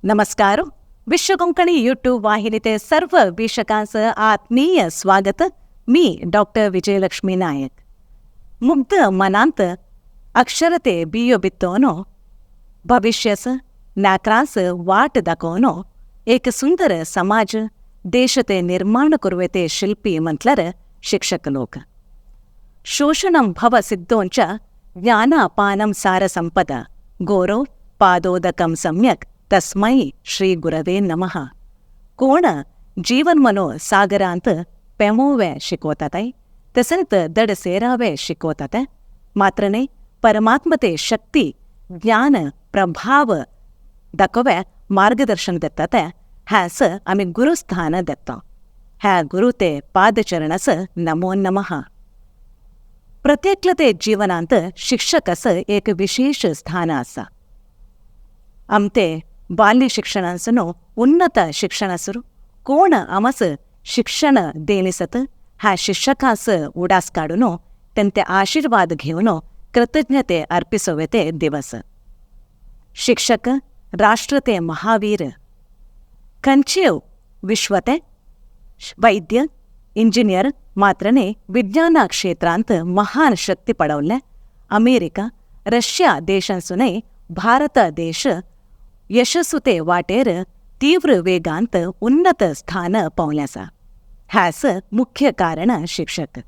नमस्कार. विश्व कोंकणी यूट्यूब वाहिनीते सर्व वीक्षकांचं आत्मीय स्वागत. मी डॉक्टर विजयलक्ष्मी नायक. मुग्ध मनांत अक्षरते बियो बित्तोनो भविष्यस नाकरांस वाट दाखोवनो एक सुंदर समाज देशते निर्माण कुरवेते शिल्पी म्हटल्यार शिक्षक लोक. शोषणं भव सिद्धोंच्या ज्ञानापानं सारसंपद गोरो पादोदकं सम्यक तस्मै श्री गुरवे नमः. कोण जीवन मनो सागरांत पेमोवे शिकवतात, तसंत दड सेरावे शिकवतात, मात्र नाही परमात्मते शक्ती ज्ञान प्रभाव दाखोवे मार्गदर्शन देतात. ह्यास आमी गुरुस्थान देता. ह्या गुरु ते पादचरणास नमो नमः. प्रत्येकले जीवनांत शिक्षकास एक विशेष स्थान आसा. आमते बाल्य शिक्षणासनो उन्नत शिक्षणासरू कोण आमस शिक्षण देनिसत ह्या शिक्षकास उडास काडून तेंते आशीर्वाद घेवन कृतज्ञते अर्पिसोवे ते दिवस. शिक्षक राष्ट्र ते महावीर. खंचेव विश्वते वैद्य इंजिनियर मात्रने विज्ञान क्षेत्रांत महान शक्ती पडवले. अमेरिका रशिया देशांसूनय भारत देश यशस्वते वाटेर तीव्र वेगांत उन्नत स्थान पावल्यासा. ह्यास मुख्य कारण शिक्षक.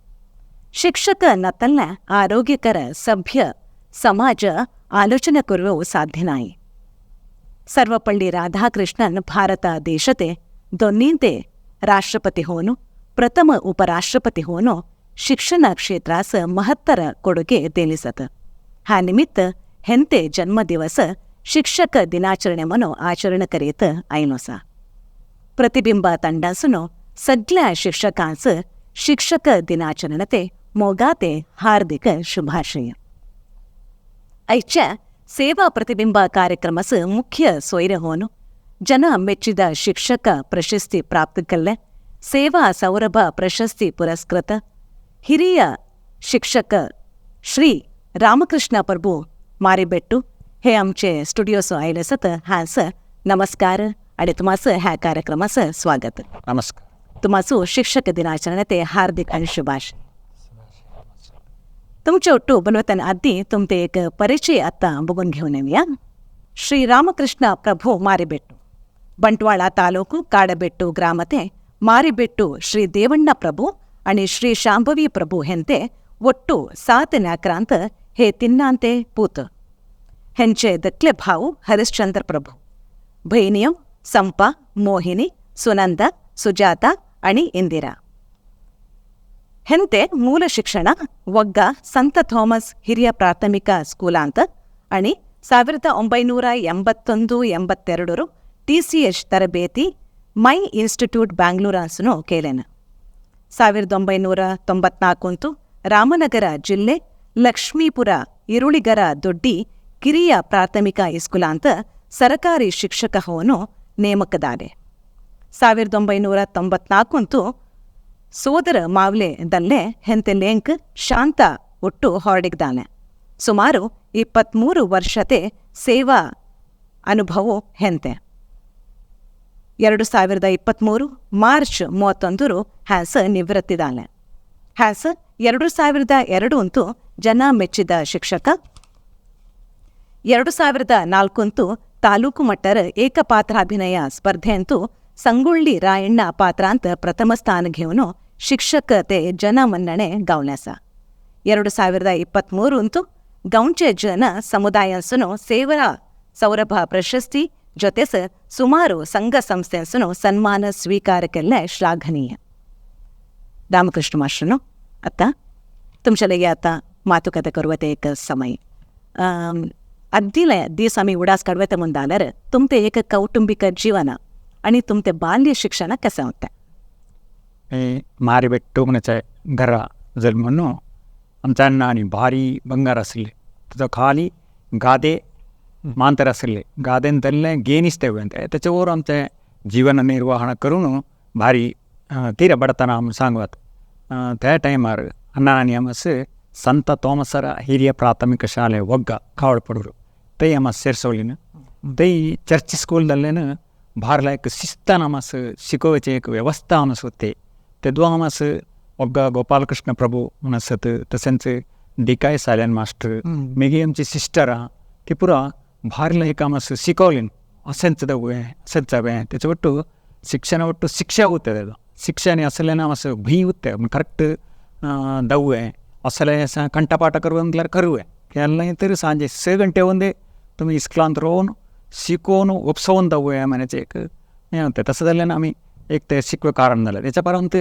शिक्षक नतल्ल्या आरोग्यकर सभ्य समाज आलोचना करूं साध्य नाही. सर्वपल्ली राधाकृष्णन भारत देशते दोन्हींते राष्ट्रपती होऊन प्रथम उपराष्ट्रपती होऊन शिक्षण क्षेत्रास महत्तर ಕೊಡುಗೆ देलिसत. ह्या निमित्त हेंते जन्मदिवस शिक्षक दिनाचರಣೆ म्हणून आचरण करीत आयलोसा. प्रतिबिंब ತಂಡಾಸುನು सगळ्या शिक्षकांचं शिक्षक दिनाचरणते मोगाते हार्दिक शुभाशय. आयच्या सेवा प्रतिबिंब कार्यक्रमास मुख्य सोयरे होऊन जन ಮೆಚ್ಚಿದ ಶಿಕ್ಷಕ ಪ್ರಶಸ್ತಿ ಪ್ರಾಪ್ತ ಕಲ್ಲೆ ಸೇವಾ ಸೌರಭ ಪ್ರಶಸ್ತಿ ಪುರಸ್ಕೃತ ಹಿರಿಯ ಶಿಕ್ಷಕ श्री रामकृष्ण प्रभू मारीबेट्टू हे आमचे स्टुडियोस आयले सत. हांस नमस्कार आणि तुम्हाचं ह्या कार्यक्रमाचं स्वागत. नमस्कार. तुम्हाचो शिक्षक दिनाचरणे ते हार्दिक आणि शुभाश. तुमचे ಒಟ್ಟು बनवताना आधी तुमचे एक परिचय आता बघून घेऊन येऊया. श्री ರಾಮಕೃಷ್ಣ ಪ್ರಭು ಮಾರಿಬೆಟ್ಟು, ಬಂಟ್ವಾಳ ತಾಲೂಕು ಕಾಡಬೆಟ್ಟು ಗ್ರಾಮತೆ ಮಾರಿಬೆಟ್ಟು ಶ್ರೀ ದೇವಣ್ಣ ಪ್ರಭು आणि श्री शांभवी प्रभू हेंते ಒಟ್ಟು 7 ನ್ಯಾಕ್ರಾಂತ हे तिन्नांते पूत. हेंचे दकले भाऊ हरिश्चंद्र प्रभू, भयणियो संपा, मोहिनी, सुनंदा, सुजाता आणि इंदिरा. हेंते ಮೂಲ ಶಿಕ್ಷಣ ಒಗ್ಗ ಸಂತ ಥಾಮಸ್ ಹಿರಿಯ ಪ್ರಾಥಮಿಕ ಸ್ಕೂಲಾಂತ आणि 1981-82 ಟಿಸಿಎಚ್ ತರಬೇತಿ ಮೈ ಇನ್ಸ್ಟಿಟ್ಯೂಟ್ ಬ್ಯಾಂಗ್ಳೂರಾಸುನು ಕೇಳೆನ. 1994 ರಾಮನಗರ ಜಿಲ್ಲೆ ಲಕ್ಷ್ಮೀಪುರ ಇರುಳಿಗರ ದೊಡ್ಡಿ ಕಿರಿಯ ಪ್ರಾಥಮಿಕ ಇಸ್ಕೂಲಾಂತ ಸರಕಾರಿ ಶಿಕ್ಷಕ ಹೋನು ನೇಮಕದಾರೆ. 1994 ಸೋದರ ಮಾವ್ಲೆ ದಲ್ಲೆ ಹೆಂತೆ ಲೇಂಕ್ ಶಾಂತ ಒಟ್ಟು ಹೊರಡಿಗ್ದಾನೆ. ಸುಮಾರು 23 ವರ್ಷತೆ ಸೇವಾ ಅನುಭವ ಹೆಂತೆ. 2023 ಮಾರ್ಚ್ 31 ಹ್ಯಾಸ ನಿವೃತ್ತಿದಾನೆ. ಹ್ಯಾಸ 2002 ಜನ ಮೆಚ್ಚಿದ ಶಿಕ್ಷಕ. 2004 ತಾಲೂಕು ಮಟ್ಟರ ಏಕಪಾತ್ರಾಭಿನಯ ಸ್ಪರ್ಧೆಯಂತೂ ಸಂಗೊಳ್ಳಿ ರಾಯಣ್ಣ ಪಾತ್ರಾಂತ ಪ್ರಥಮ ಸ್ಥಾನ घेऊन ಶಿಕ್ಷಕ ते ಜನಮನ್ನಣೆ गावल्यासा. 2023 ಗೌಂಚೆ ಜನ ಸಮುದಾಯಸುನು ಸೇವಾ ಸೌರಭ ಪ್ರಶಸ್ತಿ ಜೊತೆಸ ಸುಮಾರು ಸಂಘ ಸಂಸ್ಥೆಸುನು ಸನ್ಮಾನ ಸ್ವೀಕಾರಕ್ಕೆಲ್ಲ ಶ್ಲಾಘನೀಯ. रामकृष्ण मास्टरनो, आता तुमच्या लगे आता मातुकते करूया एक समय. अद्दिले दीस आमी उडास काडवेते म्हूण जाल्यार तुमचें एक कौटुंबीक जीवन आणि तुमचें बाल्य शिक्षण कशें वता? मारिबेट्टू म्हणचे घरा जल्मनो आमच्या अण्णा आनी भारी ಬಂಗಾರ आसले. तुजो खाली गादे मांतर आसले. गादेन तल्ले गेनिಸ್ತೇವೆ ಅಂತ त्याच्यावर आमचें जीवन निर्वहण करून भारी तीर बडतನ आमी सांगवत. त्या टायमार अण्णा आनी आमस संत थोमसರ ಹಿರಿಯ ಪ್ರಾಥಮಿಕ ಶಾಲೆ ಒಗ್ಗ ಕಾವಳಪಡೂರು ತೈ ಅಮ್ಮ ಸೇರ್ಸೋಲಿನ. थंय चर्च स्कूल जाल्ल्यान भार एक शिस्तान आमस शिकोवचे एक वेवस्था आमस होते तेदवा आमस ಒಗ್ಗ ಗೋಪಾಲಕೃಷ್ಣ ಪ್ರಭು म्हणसत तशेंच डिकाय साल्यान मास्टर मागीर आमची सिस्टरां ती पुरा भार लायक आमस शिकवलें अशेंच दवे अशेंच जावें तेचे ಒಟ್ಟು ಶಿಕ್ಷಣ ಒಟ್ಟು ಶಿಕ್ಷೆ ಆಗುತ್ತೆ ಅದು ಶಿಕ್ಷಣ ಅಸಲೇನ ಆಮಸ್ ಭೀ ಉತ್ತೆ ಕರೆಕ್ಟ್ ದವ್ವೆ असले कंठपाठ करूं म्हटल्यार करूं केन्नाय तर सांजे 6 ಗಂಟೆ ಒಂದೇ तुमी इस्कुलांत रोवन शिकोवन उपसोवन दवया म्हण्याचें एक हें जाता. तशें जाल्ल्यान आमी एक तें शिकवे कारण जालें. तेच्या उपरांत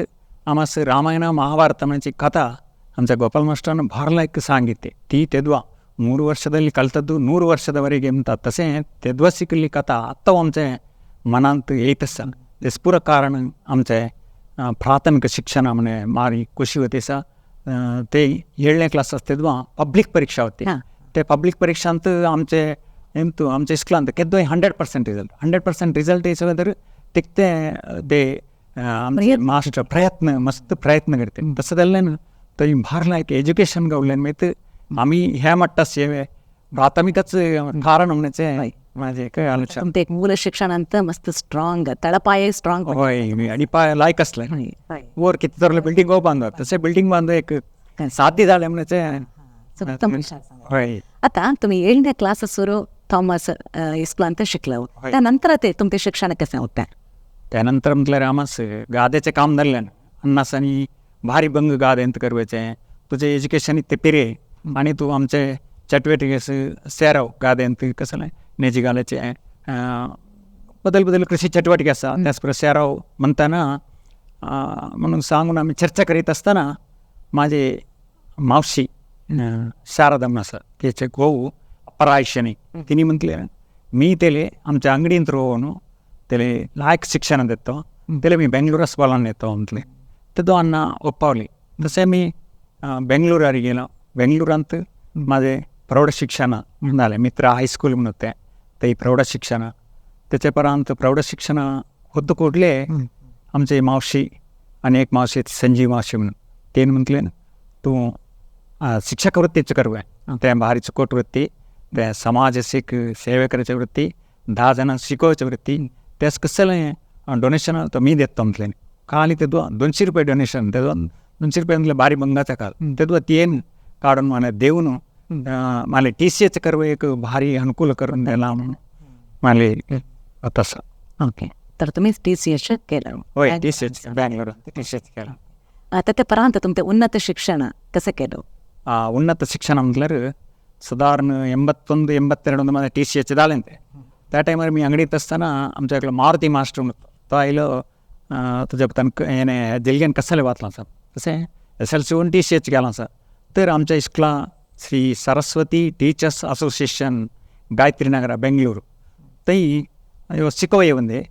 आमस रामायण ಮಹಾಭಾರತ म्हणजे ಕಥಾ आमच्या ಗೋಪಾಲ್ ಮಾಸ್ಟರ್ನ ಭಾರ ಲಾಯ್ಕ್ सांगिते ती तेदवा 3 ವರ್ಷದಲ್ಲಿ ಕಲ್ತದ್ದು 100 ವರ್ಷದವರೆಗೆ ಅಂತ तशें तेदवा शिकिल्ली कथा आत्तां आमचे मनांत येयत आसा. तें पुरो कारण आमचें ಪ್ರಾಥಮಿಕ ಶಿಕ್ಷಣ म्हणे मारी ಖುಷಿ होती सा ते 7ನೇ क्लास आसता पब्लिक परीक्षा होती. ते पब्लिक परीक्षांत आमचे एमतू आमच्या इस्कुलांत केदोय 100% रिजल्ट 100% रिजल्ट येयसर तिकते ते आमचे मास्टर प्रयत्न मस्त प्रयत्न करते. तसं जाल्ल्यान थंय भार लायक एज्युकेशन गावल्यान मागीर आमी ह्या मट्टा सेवे प्राथमिकच कारण म्हणचे माझे एक आलोचना. तुमचे एक मूल शिक्षण ಅಂತ मस्त स्ट्रॉंग तळपाय स्ट्रॉंग होय अडिपाय लायक असले वर किती तरले बिल्डिंग बांधतात तसे बिल्डिंग बांधो एक साध्य जालें म्हणचे. होय. आता तुम्ही 7ನೇ क्लास सुरू थॉमस इस्कुलांत शिकलो त्यानंतर ते तुमचे शिक्षण कशें होते? त्यानंतर म्हटल्यार आमस गाद्याचें काम जाल्ल्यान अन्नास आनी भारी भंग गादे अंत करपाचें तुजें एज्युकेशन इतलें पिरे आनी तूं आमचे चटवटिकेस सेराव गाद्यांत कसलें नेजी घालाचें बदल बदल कृषी चटवटिके आसा त्याच बरोबर सेराव म्हणटाना म्हणून सांगून आमी चर्चा करीत आसतना म्हाजी मावशी शारदा म्हणून आसा तेचे घोव अपरायशनी तिणी म्हटलें मी तेले आमच्या अंगडींत रोवन तेले लायक शिक्षण देतो तेले मी बेंगलोरास बोलावन येतो म्हटलें. तेदो अण्णा ಒಪ್ಪಾवली. तशें मी बेंगलोरार गेलो. बेंगलोरांत म्हाजें प्रौढ शिक्षण जालें. मित्र हायस्कूल म्हणून तें थंय प्रौढ शिक्षण. तेचे उपरांत प्रौढ शिक्षण होत कुडले आमचे मावशी आनी एक मावशी संजीव मावशी म्हणून तेन म्हटलें तूं शिक्षक वृत्तीच करूया तें भारी चुकोट वृत्ती तें समाज सेवे करचे वृत्ती 10 जाणांक शिकोवचे वृत्ती तेच कसलें डोनेशन तो मी देतो म्हटलें. खाली ते 200 रुपये डोनेशन ते 200 रुपये म्हटलें भारी भंगाचा काल ते तेन काडून मला देऊन मला TCH करवे एक भारी अनुकूल करून दिला म्हणून मला तसं. ओके तर तुम्ही TCH केलं. होय TCH Bangalore TCH केलं. आता ते परांत तुमचे उन्नत शिक्षण कसं केलं? उन्नत शिक्षण म्हटल्यार साधारण 81 82 मध्ये TCH जालें ते. त्या टायमार मी अंगडीत असताना आमच्या इकडं मारुती मास्टर म्हणतो तो आयलो तुज्या तांकां हेणे जिल्ग्यान कसले वाचलां आसा तशें SLC होऊन TCH गेलां आसा. तर आमच्या इस्कुला श्री सरस्वती टीचर्स असोसिएशन गायत्री नगर बेंगळूर थंय शिकोव येवन दे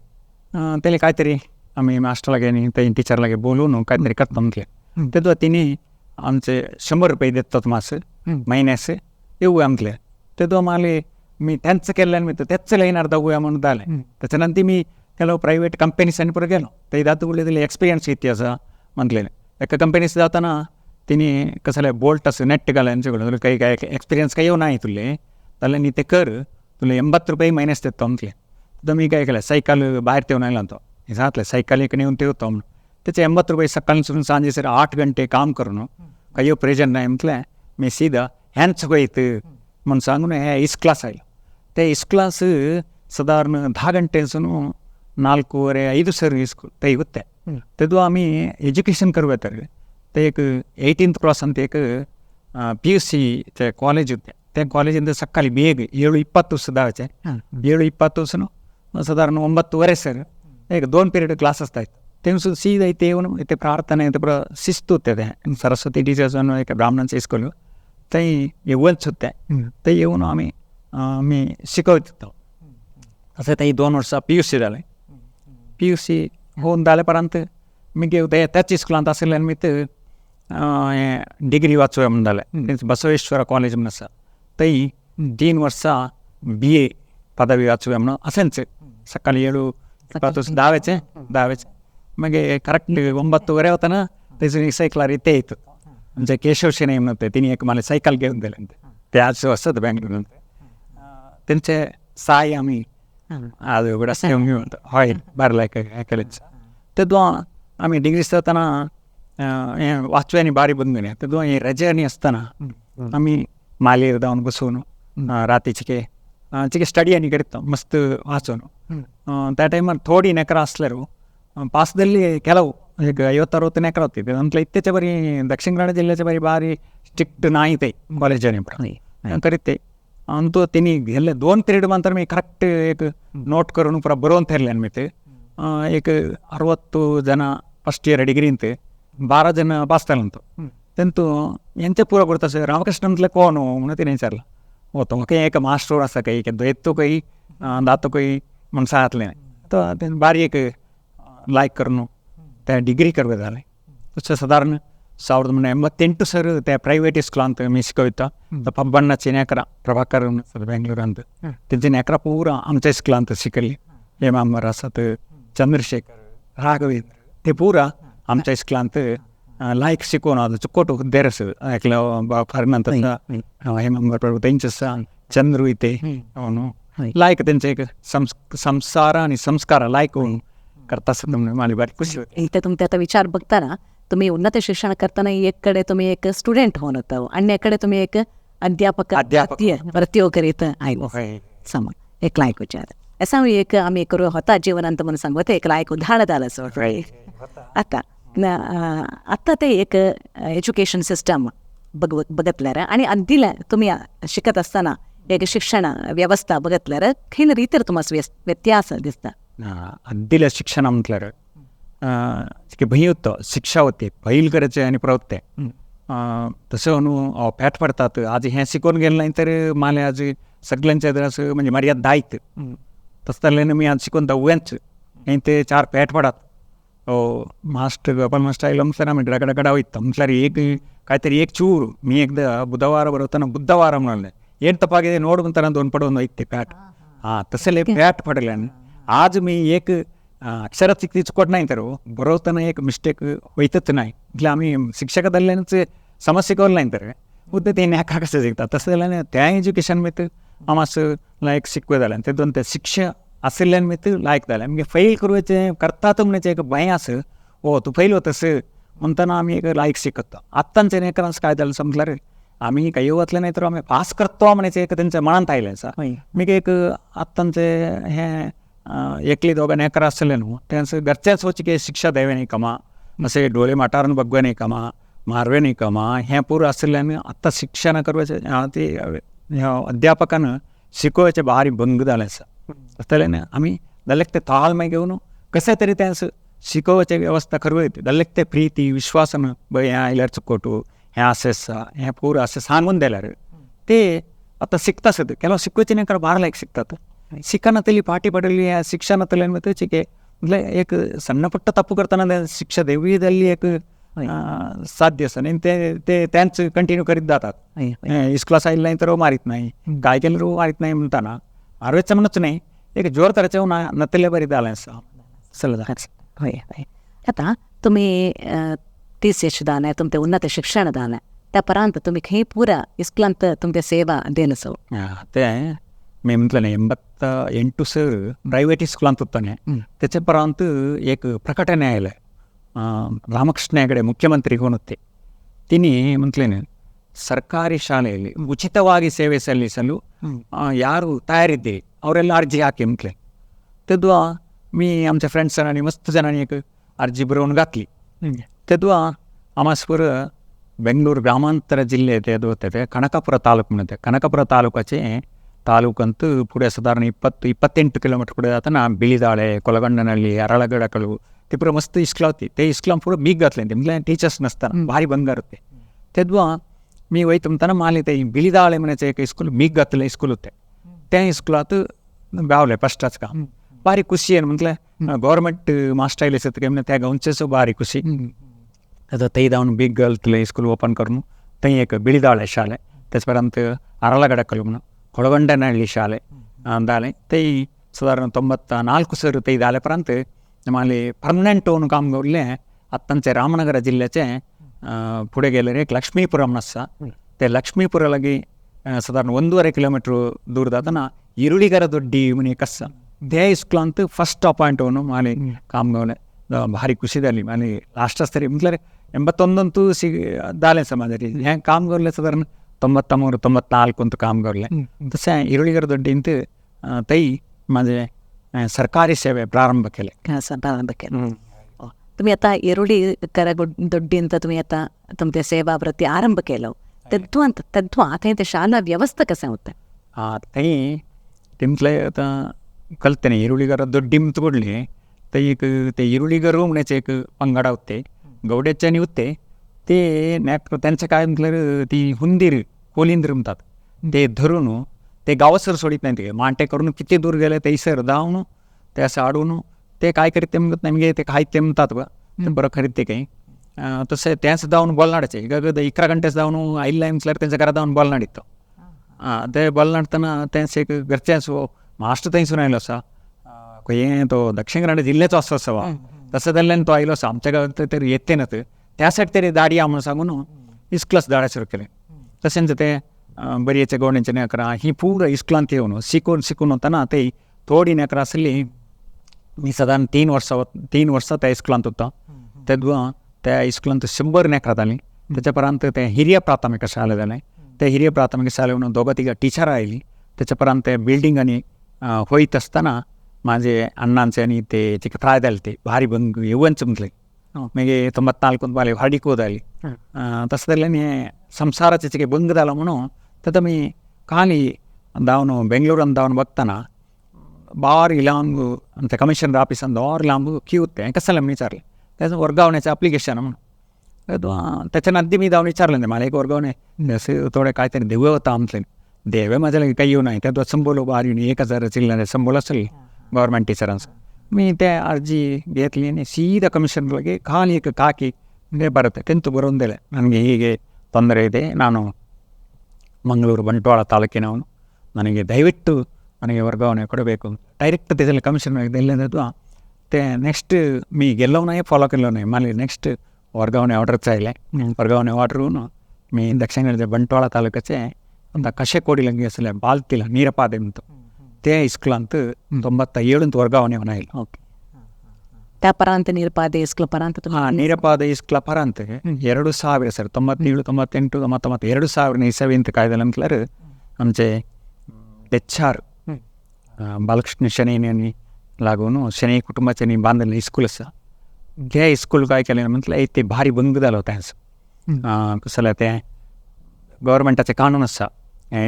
तेले कांयतरी आमी मास्टर लागे न्ही थंय टिचर लागे बोलून कांयतरी करता म्हटलें. तेदो तिणी आमचे 100 रुपये देतात मास महिन्यास येऊया म्हटलें. तेदो माले मी त्यांचं केल्ल्यान मी त्याच लायनार दावया म्हणून जालें. त्याच्या नंतर मी ಕೆಲವು ಪ್ರೈವೇಟ್ कंपनीस आनी पुरो गेलो थंय जाता उरले एक्सपिरियन्स कितें आसा म्हटलें. एका कंपनीस जातना तिणी कसले बोल्ट आसा नेट घाल काही काय एक्सपिरियन्स काही येवना तुले जाल्यार न्ही ते कर तुला 80 रुपये महिन्यास देतो म्हटलें. तर मी काय केलें सायकल भायर तेवन आयलो तो जातलें सायकल एक नेवन तेवतो म्हणून त्याचे 80 रुपये सकाळी सुरून सांजे सर 8 घंटे काम करून काही प्रयोजन नाही म्हटलें. मी सीधा हॅन्स वयत म्हणून सांगून हे इस्क्लास आयलो. ते इस्क्लास साधारण 10 ಗಂಟೆसून 4:30 5 सर इस्कूल थंय उत्ते. तेदो आमी एज्युकेशन करूं येता ते एक 18th cross ಅಂತ एक PUC college होते त्या कॉलेजींत सकाळी ಬೇಗ 7:20 सुद्धा 7:20 साधारण 9:30 सर एक 2 पिरियड क्लास असतात तें सीधा इथे येऊन इथे प्रार्थना इथे पुरा शिस्त होते ते सरस्वती टीचर्स एक ब्राह्मणांचे स्कूल थंय येवनच होते थंय येऊन आम्ही मी शिकवत होतो. असं थंय 2 वर्सां PUC जालें. PUC होऊन जाले उपरांत मागीर त्याच इस्कुलांत आशिल्ल्यान मी डिग्री वाचोवया म्हणून जालें. बसवेश्वर कॉलेज म्हणून आसा थंय 3 वर्सां BA पदवी वाचोवया म्हणून अशेंच सकाळी 7:20 धावेचें धावेचें मागीर करेक्ट 9:30 वतना थंयसून सायकलार इथे येत आमचे केशव शेणै म्हणून ते तिणी एक मला सायकल घेवन दिलें ते आज आसत बेंगलोरांत. तेंचे साय आमी आज उगडास हय बार लायक हें केलें. तेदो आमी डिग्री जातना हें वाचव्यांनी बारी बंद तेदो हे रजेनी आसतना आमी मालेर धांवन बसून राती चिके चिके स्टडी आनी करता मस्त वाचून. त्या टायमार थोडी नेकरा आसल्यार पासದಲ್ಲಿ ಕೆಲವು ಈಗ 50-60 ನೆಕರ ಹೋಗ್ತಿದ್ದೆ. ನಮ್ಗೆ ಇತ್ತೀಚೆ ಬರೀ ದಕ್ಷಿಣ ಕನ್ನಡ ಜಿಲ್ಲೆಚೆ ಬರೀ ಭಾರಿ ಸ್ಟ್ರಿಕ್ಟ್ ನಾಯಿತೆ कॉलेजांनी पण करीत अंतू तेणी गेल्ले 2 पिरियड मात्र मी करेक्ट एक नोट करून पुरा बरोवन थेरले मी ते एक 60 ಜನ ಫಸ್ಟ್ ಇಯರ್ ಡಿಗ್ರಿ ಅಂತೆ 12 ಜನ ಪಾಸ್ ತಾಲಂತು ತೆಂತು ಎಂತೆ ಪೂರ ಕೊಡ್ತಾ ಸರ್ ರಾಮಕೃಷ್ಣ ಅಂತಲೇ ಕೋನು म्हणून तिने विचारलं हो तो म्हाका एक मास्टर आसा काही एक द्वैतो काही दातो काही म्हण सांगतलें तो तें बारी एक लायक करून ते डिग्री करवे जालें. तशें सादारण 1988 सर ते प्रैवेट इस्कुलांत मी शिकयता पब्बण्णाची नेकरा प्रभाकर बेंगळूरांत तेंची नेकरा पूरा आमच्या इस्कुलांत शिकयली. हेमांबर आसात, चंद्रशेखर, राघवेंद्र ते पूरा आमच्या इस्कुलांत लायक शिकोवन आतां चुकोट हुद्देर आसा एकलो फॉरेनांत आसा हेमांबर प्रभु तेंचे आसा, चंद्रू इते लायक तेंचे एक संसार आणि संस्कार लायक करता आसता म्हणून मला बारी खुशी होते. इथे तुमचे आता विचार बघताना तुम्ही उन्नत शिक्षण करताना एककडे तुम्ही एक स्टुडंट होऊन होता आणि एकडे तुम्ही एक अध्यापक प्रत्यो करीत आयलो सम एक लायक विचार असा एक आम्ही करू होता जीवनांत म्हणून सांगू एक लायक उदाहरण झालं सर. आता आत्ता ते एक एज्युकेशन सिस्टम बघतल्यार आणि आदीला तुम्ही शिकत असताना एक शिक्षण व्यवस्था बघतल्यार खंय रीतीर तुम्हाला व्यत्यास दिसता? आदीला शिक्षण म्हटल्यार भंय होतं, शिक्षा होते फैल करायचे आणि प्रवृत्ते तसं न्हू फॅट पडतात. आज हें शिकून गेलें नाही तर माले आज सगळ्यांच्या असं म्हणजे मर्यादा दायत तसं जाल्यार मी आज शिकून दव्यांच हें ते 4 फॅट पडात. हो मास्टर गोपाल मास्टर आयलो म्हटल्यार आमी गडा गडा वयता म्हटल्यार एक कांयतरी एक चूर मी एकदा बुधवार बरोवतना बुधवार म्हणलें ಏನು ತಪ್ಪಾಗಿದೆ ನೋಡು ಅಂತ ನಾನು 2 ಪಡವನ್ನು ಒಯ್ತೆ ಪ್ಯಾಟ್. ಹಾಂ तसले प्याट पडल्यान आज मी एक अक्षरात ती चुकट नाही तर बरोवतना एक मिस्टेक वयतच नाही म्हटल्यार आमी शिक्षकादल्यानच समस्या शिकवलं नाही तर उद्या ते नेका कशें शिकता. तशें जाल्यार त्या एज्युकेशन भितर आम लायक शिकवे जाल्यान तेतून ते शिक्षा आशिल्ल्यान भितर लायक जालें. आमगे फेल करूचें करतात म्हणचे एक भंय आस ओ तूं फेल वतस म्हणटना आमी एक लायक शिकता. आत्तांचे नेकरांस काय जालें समजल्यार आमी काही वतले नाही तर आमी पास करतो म्हणायचे एक तेंच्या मनांत आयलें आसा. मागीर एक आत्तांचे हें एकली दोगां नेकरा आसले न्हू तेंच घरचेच वच की शिक्षा देवे नाही कमा अशें डोळे माटारून बगवे नाही कमा मारवे नाही कमा हें पूर आशिल्ल्यान आत्तां शिक्षण करपाचें ती अध्यापकान शिकोवचें भारी भंग जालें आसा. तसल्यान आमी जाल्यार ते ताळमेळ घेवन कशें तरी तें शिकोवचें वेवस्था करवं येता. जाल्यार ते प्रिती विश्वासान बय हें आयल्यार चुकोटू हें अशें आसा हें पूर अशें सांगून दिल्यार ते आतां शिकता सद ಕೆಲವು शिकवचे नाही कारण बार लायक शिकतात. शिकना तरी पाटी पडली शिक्षण तले चिके म्हटल्यार एक सಣ್ಣ ಪುಟ್ಟ ತಪ್ಪು करतना शिक्षा देवी एक साध्य आसा आनी ते ते तेंच कंटिन्यू करीत जातात. इस्कुलास आयले नाही तर मारीत नाही काय केल्यार मारीत नाही म्हणटाना मारवेच म्हणूच नाही एक जोर तरेचें ना नतले बरी जालें आसा. चल हय हय आतां तुमी टीसीएच दान तुमचें उन्नत शिक्षण दान त्या परांत तुमी खंय पुरा इस्कुलांत तुमचे सेवा देन सो तें मी म्हटलें 88 सर प्रायवेट इस्कुलांत उत्ताने त्याचे परांत एक प्रकटणे आयलें रामकृष्ण हेगडे मुख्यमंत्री होते तिनी म्हटलें ಸರ್ಕಾರಿ ಶಾಲೆಯಲ್ಲಿ ಉಚಿತವಾಗಿ ಸೇವೆ ಸಲ್ಲಿಸಲು ಯಾರು ತಯಾರಿದ್ದೀರಿ ಅವರೆಲ್ಲ ಅರ್ಜಿ ಹಾಕಿ म्हटलें. तेदवा मी आमच्या फ्रेंड्सांनी मस्त जणांनी एक अर्जी बरोवन घातली. तेदवा आमासपूर बेंगळूರು ಗ್ರಾಮಾಂತರ ಜಿಲ್ಲೆ ते ಕನಕಪುರ ತಾಲೂಕು म्हणते ಕನಕಪುರ ತಾಲೂಕಾचे ತಾಲೂಕಂತೂ ಪುಡೆ ಸಾಧಾರಣ 20-28 ಕಿಲೋಮೀಟರ್ ಪುಡೆ जाताना ಬಿಳಿದಾಳೆ, ಕೊಲಗಂಡನಹಳ್ಳಿ, ಅರಳಗಡಕಲು ते पुरा मस्त इस्कुलां होती ते इस्कुलां पुरा बीग घातलें ते म्हटल्यार टिचर्स नासतना भारी बंगार होते. तेदवा मी वयता म्हणटना माले ते बिळीदाळे म्हणाचे एक इस्कूल बीग घातलें इस्कूल होते त्या इस्कुलांत गावले फस्टाच काम भारी खुशी ಏನು म्हटल्यार गव्हर्मेंट मास्टर आयले सत काय त्या गांवचेच भारी खुशी. आतां थंय धांवन बीग घालतले इस्कूल ओपन करून थंय एक बिळीदाळे शाळे त्याच परांत ಅರಳಗಡಕಲು म्हणून ಕೊಳಗಂಡನಹಳ್ಳಿ ಶಾಲೆ ದಾಲೆ ತೈ ಸಾಧಾರಣ 94 सर तै जाले परांत माले पर्मनंट होऊन काम उरलें. आत्तांचे रामनगर जिल्ल्याचे फुडें गेल्यार एक लक्ष्मीपुरम आसा ते लक्ष्मीपुरा लागीं सादारण 1.5 किलोमिटर दूर जातना इरुळीकर दोड्डी म्हूण एक आसा ते इस्कुलांत फस्ट अपायंट होवन माले काम गावलें. भारी खुशी जाली. माले लास्ट आसतरी म्हटल्यार 81 ದಾಲೆ ಸಮಾಜ हें काम करलें सादारण 93 94 ಅಂತ काम करलें. तशें इरुळीकर दोड्डींत थंय म्हाजें सरकारी सेवे प्रारंभ केले. प्रारंभ केले. तुम्ही आता इरुळीकर दोड्डींत तुम्ही आता तुमचे सेवा वृत्ती आरंभ केलो तेद्वांत तेद्वा थंय ते शाला व्यवस्था कशें होता? थंय तिमतले आतां कलते न्ही इरुळीकर दोड्डी म्हणटा ಕೂಡಲೇ थंय एक ते इरुळीगरू म्हणचे एक पंगड होते गवड्याच्यानी होते ते त्यांचे काय म्हटल्यार ती हुंदीर कोलिंदर म्हणतात ते धरून ते गांवसर सोडीत नाही ते मांटे करून किती दूर गेले थंयसर धांवन ते अशें हाडून ते काय करीत ते म्हणत नमगे ते खायत ते म्हणतात बा ते बरं खरीत ते काही तशें तेंच धांवन बोलनाडाचे 11 गंटेच धांवन आयिल्ले म्हटल्यार तेंच्या घरा धांवन बोलनाडीत तो ते बोलनाडतना तेंच एक घरचेंच मास्टर थंयसून आयलो आसा खंय तो दक्षिण कन्नड जिल्ल्याचो आसो आसा वा तसो जाल्ल्यान तो आयलो आसा आमच्या गांवांत तर येते ना त्या सायड तरी दाडी या म्हणून सांगून इस्कुलास दाडा सुरू केलें. तशेंच ते बरयेचे गोवण्याचे नेकरां ही पूरा इस्कुलांत येवन शिकून शिकून वतना ते थोडी नेकरां आसली. मी सादारण 3 वर्सां त्या इस्कुलांत होता. तेद्वा त्या इस्कुलांत 100 नेकरां जालीं. तेच्या उपरांत ते हिरिया प्राथमिक शाळा जालें. ते हिरिया प्राथमिक शाळेन दोगां तिगां टिचरां आयलीं. तेच्या उपरांत ते बिल्डींग आनी वयत आसतना म्हाजे अण्णांचे आनी ते त्राय जाले ते भारी बंग येवंच म्हटलें. मागीर 94 माले व्हार्डीक जाली. तशें जाल्यान हें संवसाराचें चिके बंग जालो म्हणून तेन्ना मी खाली धांवन बेंगलोरान धांवन बघताना भारी लांब आमच्या कमिशनर ऑफिसान भारी लांब क्यू होते कसं म्हण विचारलें त्याचं वर्गावण्याचं अप्लिकेशन म्हणून. त्याच्या नंतर मी धांवन विचारलं नाही मला एक वर्गावणे असे थोडे काहीतरी देवे होता आमचे देवे माझ्या काही येऊ नाही त्यात संबोलो भारी 1000 चिल्लर संबोल असेल गव्हर्मेंट टीचरांचं. मी ते अर्जी घेतली आणि सीधा ಕಮಿಷನರ್ಗೆ ಖಾಲಿ एक ಕಾಕಿ ಬರುತ್ತೆ ತೆಂತು ಬರೋಂದಿಲ್ಲ ನನಗೆ ಹೀಗೆ ತೊಂದರೆ ಇದೆ, ನಾನು ಮಂಗಳೂರು ಬಂಟ್ವಾಳ ತಾಲೂಕಿನವನು, ನನಗೆ ದಯವಿಟ್ಟು ನನಗೆ ವರ್ಗಾವಣೆ ಕೊಡಬೇಕು. ಡೈರೆಕ್ಟ್ ತೆಸಲ್ಲಿ ಕಮಿಷನ್ ಎಲ್ಲದು ते ನೆಕ್ಸ್ಟ್ मी गेलो नाही फॉलो केलो नाही मला ನೆಕ್ಸ್ಟ್ वर्गावणे ऑर्डरच आयलें. वर्गावणे ऑर्डरून मी दक्षिण कन्नड ಬಂಟ್ವಾಳ ತಾಲೂಕचे ಅಂತ ಕಶೆಕೋಡಿ ಲಂಗಿ ಅಸಲೆ ಬಾಲ್ತಿಲ ನೀರಪಾದೆ ಅಂತ ते इस्कुलांत 97 ವರ್ಗಾವಣೆ ಆಯ್ಲು. ಓಕೆ त्या परांत ನೀರಪಾದೆ ಇಸ್ಕುಲ ಪರಾಂತ ಹಾಂ ನೀರಪಾದ ಇಸ್ಕುಲ ಪರಾಂತ 2000 ಸರ್ 97 98 99 2000 ಇಸವಿ ಅಂತ ಕಾಯ್ದಲ್ಲ ಅಂತಲಾರ आमचे डेच्चार बालकृष्ण शणैनी लागून शणै कुटुंबाचे बांधलें इस्कूल आसा. ते इस्कूल काय केलें म्हटल्यार ते भारी बंग जालो तेंच कसं जाल्यार तें गव्हर्मेंटाचें कानून आसा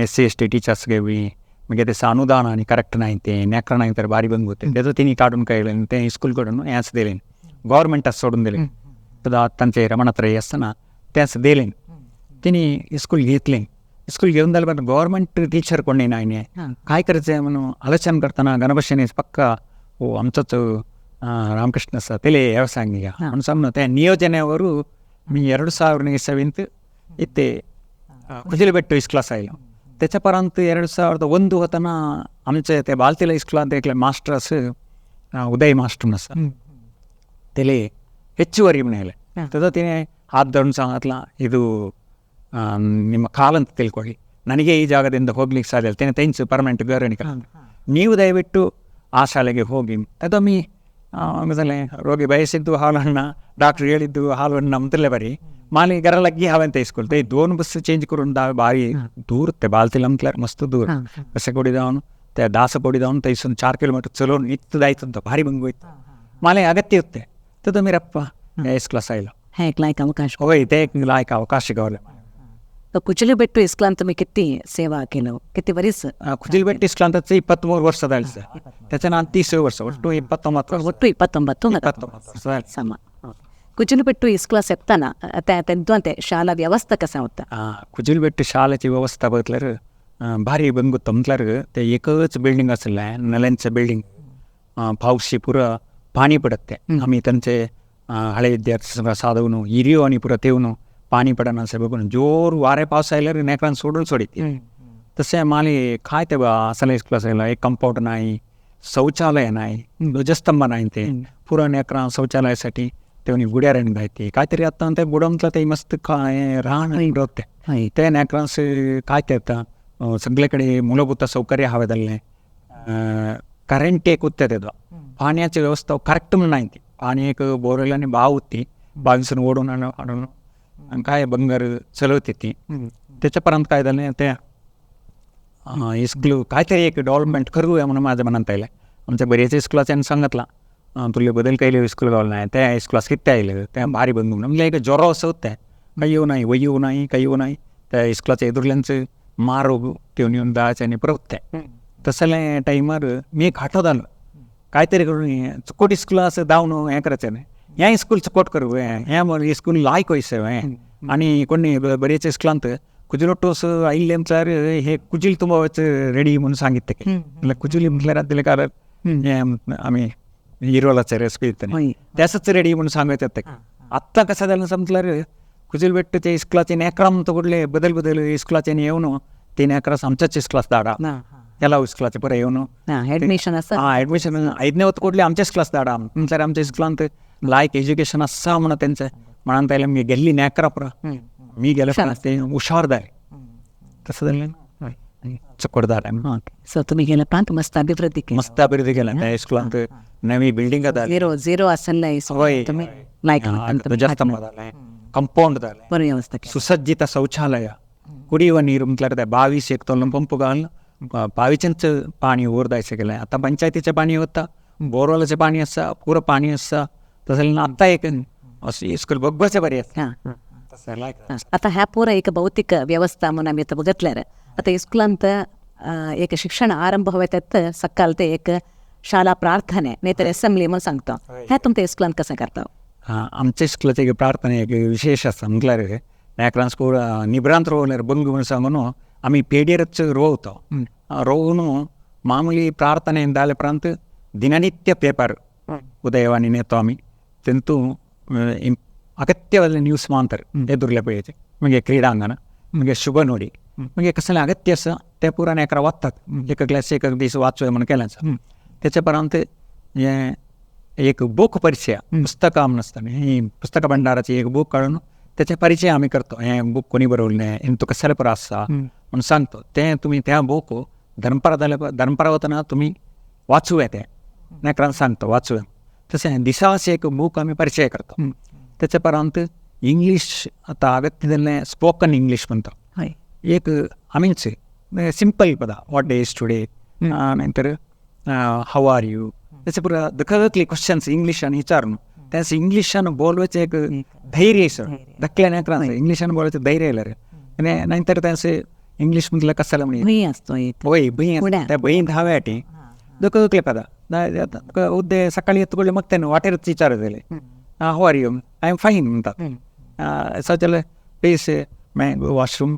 SC ST teachers घेवी मागीर तें अनुदान आनी करेक्ट नाही तें नेकरां नाही तर भारी बंग होते तेजो तिनी काडून काडलें तें इस्कूल कडून हेंच दिलें गव्हर्मेंटाक सोडून दिलें. सुद्दां तांचे रमणात्रय आसतना तेंच दिलें तिनी इस्कूल घेतलें. इस्कूल घेवन जाल्यार गव्हर्मेंट टीचर कोणी नाही न्ही काय करायचें म्हणून आलोचन करतना गणपशेनी पक्का ओ आमचोच रामकृष्ण आसा तेले व्यवसाय घ्या म्हणून सांगून त्या नियोजनावर मी 2000 इसवींत इथे कुजिलबेट्टु इस्कुलास आयलो. त्याच्या परांत 2001 होताना आमचे ते बालतिला इस्कुलांत एकले मास्टर्स उदय मास्टर आसा तेले ಹೆಚ್ಚುವರಿ म्हणाले तेजो तिने हात धरून सांगितला ಇದು ನಿಮ್ಮ ಕಾಲಂತ ತಿಳ್ಕೊಳ್ಳಿ, ನನಗೆ ಈ ಜಾಗದಿಂದ ಹೋಗ್ಲಿಕ್ಕೆ ಸಾಧ್ಯ ಇಲ್ಲ, ತೆನೆ ತೆಂಚು ಪರ್ಮನೆಂಟ್ ಗೌರಣಿಕ ನೀವು ದಯವಿಟ್ಟು ಆ ಶಾಲೆಗೆ ಹೋಗಿ. ಅದು ಮೀ ಆಮೇಲೆ ರೋಗಿ ಬಯಸಿದ್ದು ಹಾಲಣ್ಣ ಡಾಕ್ಟ್ರ್ ಹೇಳಿದ್ದು ಹಾಲಣ್ಣ ಅಂತಲೇ ಬರೀ ಮಾಲಿ ಗರಲಗ್ಗಿ ಹಾವಂತ ಇಸ್ಕೂಲ್ ते दोन बस चेंज करून दावे भारी दूर ते बालतील म्हटल्यार मस्त दूर कशें कोडी धावन ते दास कोडी धावन थंयसून 4 किलोमीटर चलोवन इतलें जायत तो भारी भंग वयता माले अगत्य होते तो मीरप्प इस्कुलास आयलो हें एक लायक अवकाश होय ते एक लायक अवकाश गावले. ಕುಚಲಿಬೆಟ್ಟು ಇಸ್ಕುಲಾಂತ तुम्ही किती सेवा केलं किती वरीस? ಕುಜಿಲ್ಬೆಟ್ಟು ಇಸ್ಕುಲಾಂತ 23 ವರ್ಷದ ಸರ್, त्याच्या ನಾನು 30 ವರ್ಷ ಒಟ್ಟು 29 ವರ್ಷ ಒಟ್ಟು 29 29 ವರ್ಷ ಸಮ. कुजिलबेट्टु इस्कुला सेप्ताना तेद्वांते शाळा व्यवस्था कसा होता? कुजिलबेट्टु शाळेची व्यवस्था बघितल्यार भारी बंगुत्त म्हटल्यार ते एकच बिल्डिंग आसलें नल्यांचें बिल्डिंग, पावशी पुरा पाणी पडत ते आमी तांचे हळे विद्यार्थी साधून हिरियो आनी पुरा तेवन पाणी पडना अशें बघून जोर वारें पावस आयल्यार नेकरान सोडून सोडीत. तशें माली काय ते असले इस्कुल आसलें एक कंपाउंड नाही, शौचालय नाही, ध्वजस्तंभ नाही, ते पुरा नेकरां शौचालयासाठी तेवनी गुड्यार जायते काहीतरी आता ते बुडमतलं ते मस्त काय रान होते ते नेकरांस काय ते आता सगळीकडे मूलभूत सौकर्य हवे जाल्लें करंट एक उत्ते तेदो पाण्याची व्यवस्था करेक्ट म्हणून नाही ती पाणी एक बोरवेल आणि बाव होती बावीसून ओढून आणून आणि काय बंगार चलवते ती. त्याच्यापर्यंत काय झालं त्या इस्कूल काहीतरी एक डेव्हलपमेंट करूया म्हणून माझ्या मनात आलं. आमच्या बरेच इस्कुलाच्यानं सांगितलं तुला बदल काही इस्कूल गावलं नाही त्या इस्कुलास किती आलं त्या भारी बंधू म्हणजे एक ज्वरो असं होतं काही येऊ नाही वय येऊ नाही काही येऊ नाही त्या इस्कुलाच्या एदुरल्यांचं मारो ठेवून येऊन दायचं आणि परत त्या तसल्या टायमार मी एक हाटो जालो काहीतरी करून चुकोट इस्कुला असं धावून हें करायचें न्ही हें इस्कूल चुकोट करूं हें इस्कूल लायक वयसें हें. आनी कोणी बरेच इस्कुलांत कुजिलोटोस आयिल्ले म्हटल्यार हे कुजील तुंबा रेडी म्हणून सांगितले म्हटल्यार कुजुली म्हटल्यार दिलें कारण हें आमी हिरोलाचे रेसिपी दितले त्यासच रेडी म्हणून सांगत येता. आत्तां कशें जालें म्हटल्यार कुजील बेट्टचे इस्कुलाचे नेकरां कुडले बदल बदल इस्कुलाचे येवन ते नेकरां आमच्याच इस्कुलास धाडा ಕೆಲವು ಇಸ್ಕುಲಾಚೆ ಪೂರ येवन एडमिशन आसा हां एडमिशन ಐದನೇ ಹೊತ್ತು ಕೂಡಲೇ आमच्याच क्लास धाडा म्हटल्यार आमच्या इस्कुलांत लायक एज्युकेशन आसा म्हणून तेंचें म्हणून आयलें मी गेल्ली नेकरां पुरा मी गेले ते हुशार जाय तसं जालें चकोट जालें. सो तुमी गेले उपरांत मस्त अभिवृद्धी केली मस्त अभिवृद्धी केल्या त्या इस्कुलांत नवी बिल्डिंग जाली झिरो झिरो आसलें हय तुमी लायक ध्वजस्तंभ जालें कंपाऊंड जालें बरी व्यवस्था केली सुसज्जित शौचालय कुडियुव नीर म्हटल्यार ते 22 एक तोलन पंप घालून बावीचेंच पाणी ओरदायचें केलें. आतां पंचायतीचें पाणी वता बोरवेलाचें पाणी आसा पुरो पाणी आसा तशें आतां एक अशें इस्कूल बघपाचें बरें आसा तशें लायक. आतां ह्या पुरो एक भौतिक व्यवस्था म्हणून आमी आतां बघितल्यार आतां इस्कुलांत एक शिक्षण आरंभ वतात सकाळ ते एक शाळा प्रार्थने नाही तर असेंब्ली म्हणून सांगता ह्या तुमच्या इस्कुलांत कसं करता? हां आमच्या इस्कुलाचें एक प्रार्थना एक विशेष आसा म्हटल्यार नेकरां स्कूल निब्रांत रोवल्यार बंग म्हणून सांगून आमी पेडयेरच रोवता रोवून मामूली प्रार्थने जाले उपरांत दिननित्य पेपर उदयवाणी नेतो आमी तेंतू अगत्य न्यूज मानतर एदुरले पळयचे मागीर क्रिडांगण मागीर शुभ नुडी मागीर कसलें अगत्य आसा तें पुरा नेकरां वाचतात एक क्लास एक दीस वाचूया म्हणून केलें आसा. तेच्या उपरांत हें एक बूक परिचय पुस्तकां म्हण आसता न्ही ही पुस्तक भंडाराची एक बूक काडून तेचे परिचय आमी करता हें बूक कोणी बरयलें हें कसले पुरो आसा म्हणून सांगता तें तुमी त्या बूक दनपारा जाल्यार दनपारा वतना तुमी वाचूया तें नेकरान सांगता वाचूया. तशें दिसास एक बूक आमी परिचय करता. तेच्या उपरांत इंग्लीश आतां अगत्य जाल्लें स्पोकन इंग्लीश म्हणटा एक आमीच सिंपल पदां what day is today नंतर how are you तेचे पुरा दखली क्वेश्चन्स इंग्लिशान विचारून त्यास इंग्लिशान बोलवाचें एक धैर्य सर धाकल्या नेकरां इंग्लिशान बोलवाचें धैर्य येयलें रे आनी नंतर त्यास इंग्लीश म्हटल्यार कसलें म्हण भंय आसतो एक वय भंय आसता त्या भंय धावे टी दखले पदां उद्दे सकाळी येत कडले मग तेन्ना वाटेरच विचारतले how are you I am fine म्हणटात शौचालय प्लीज मे गो वॉशरूम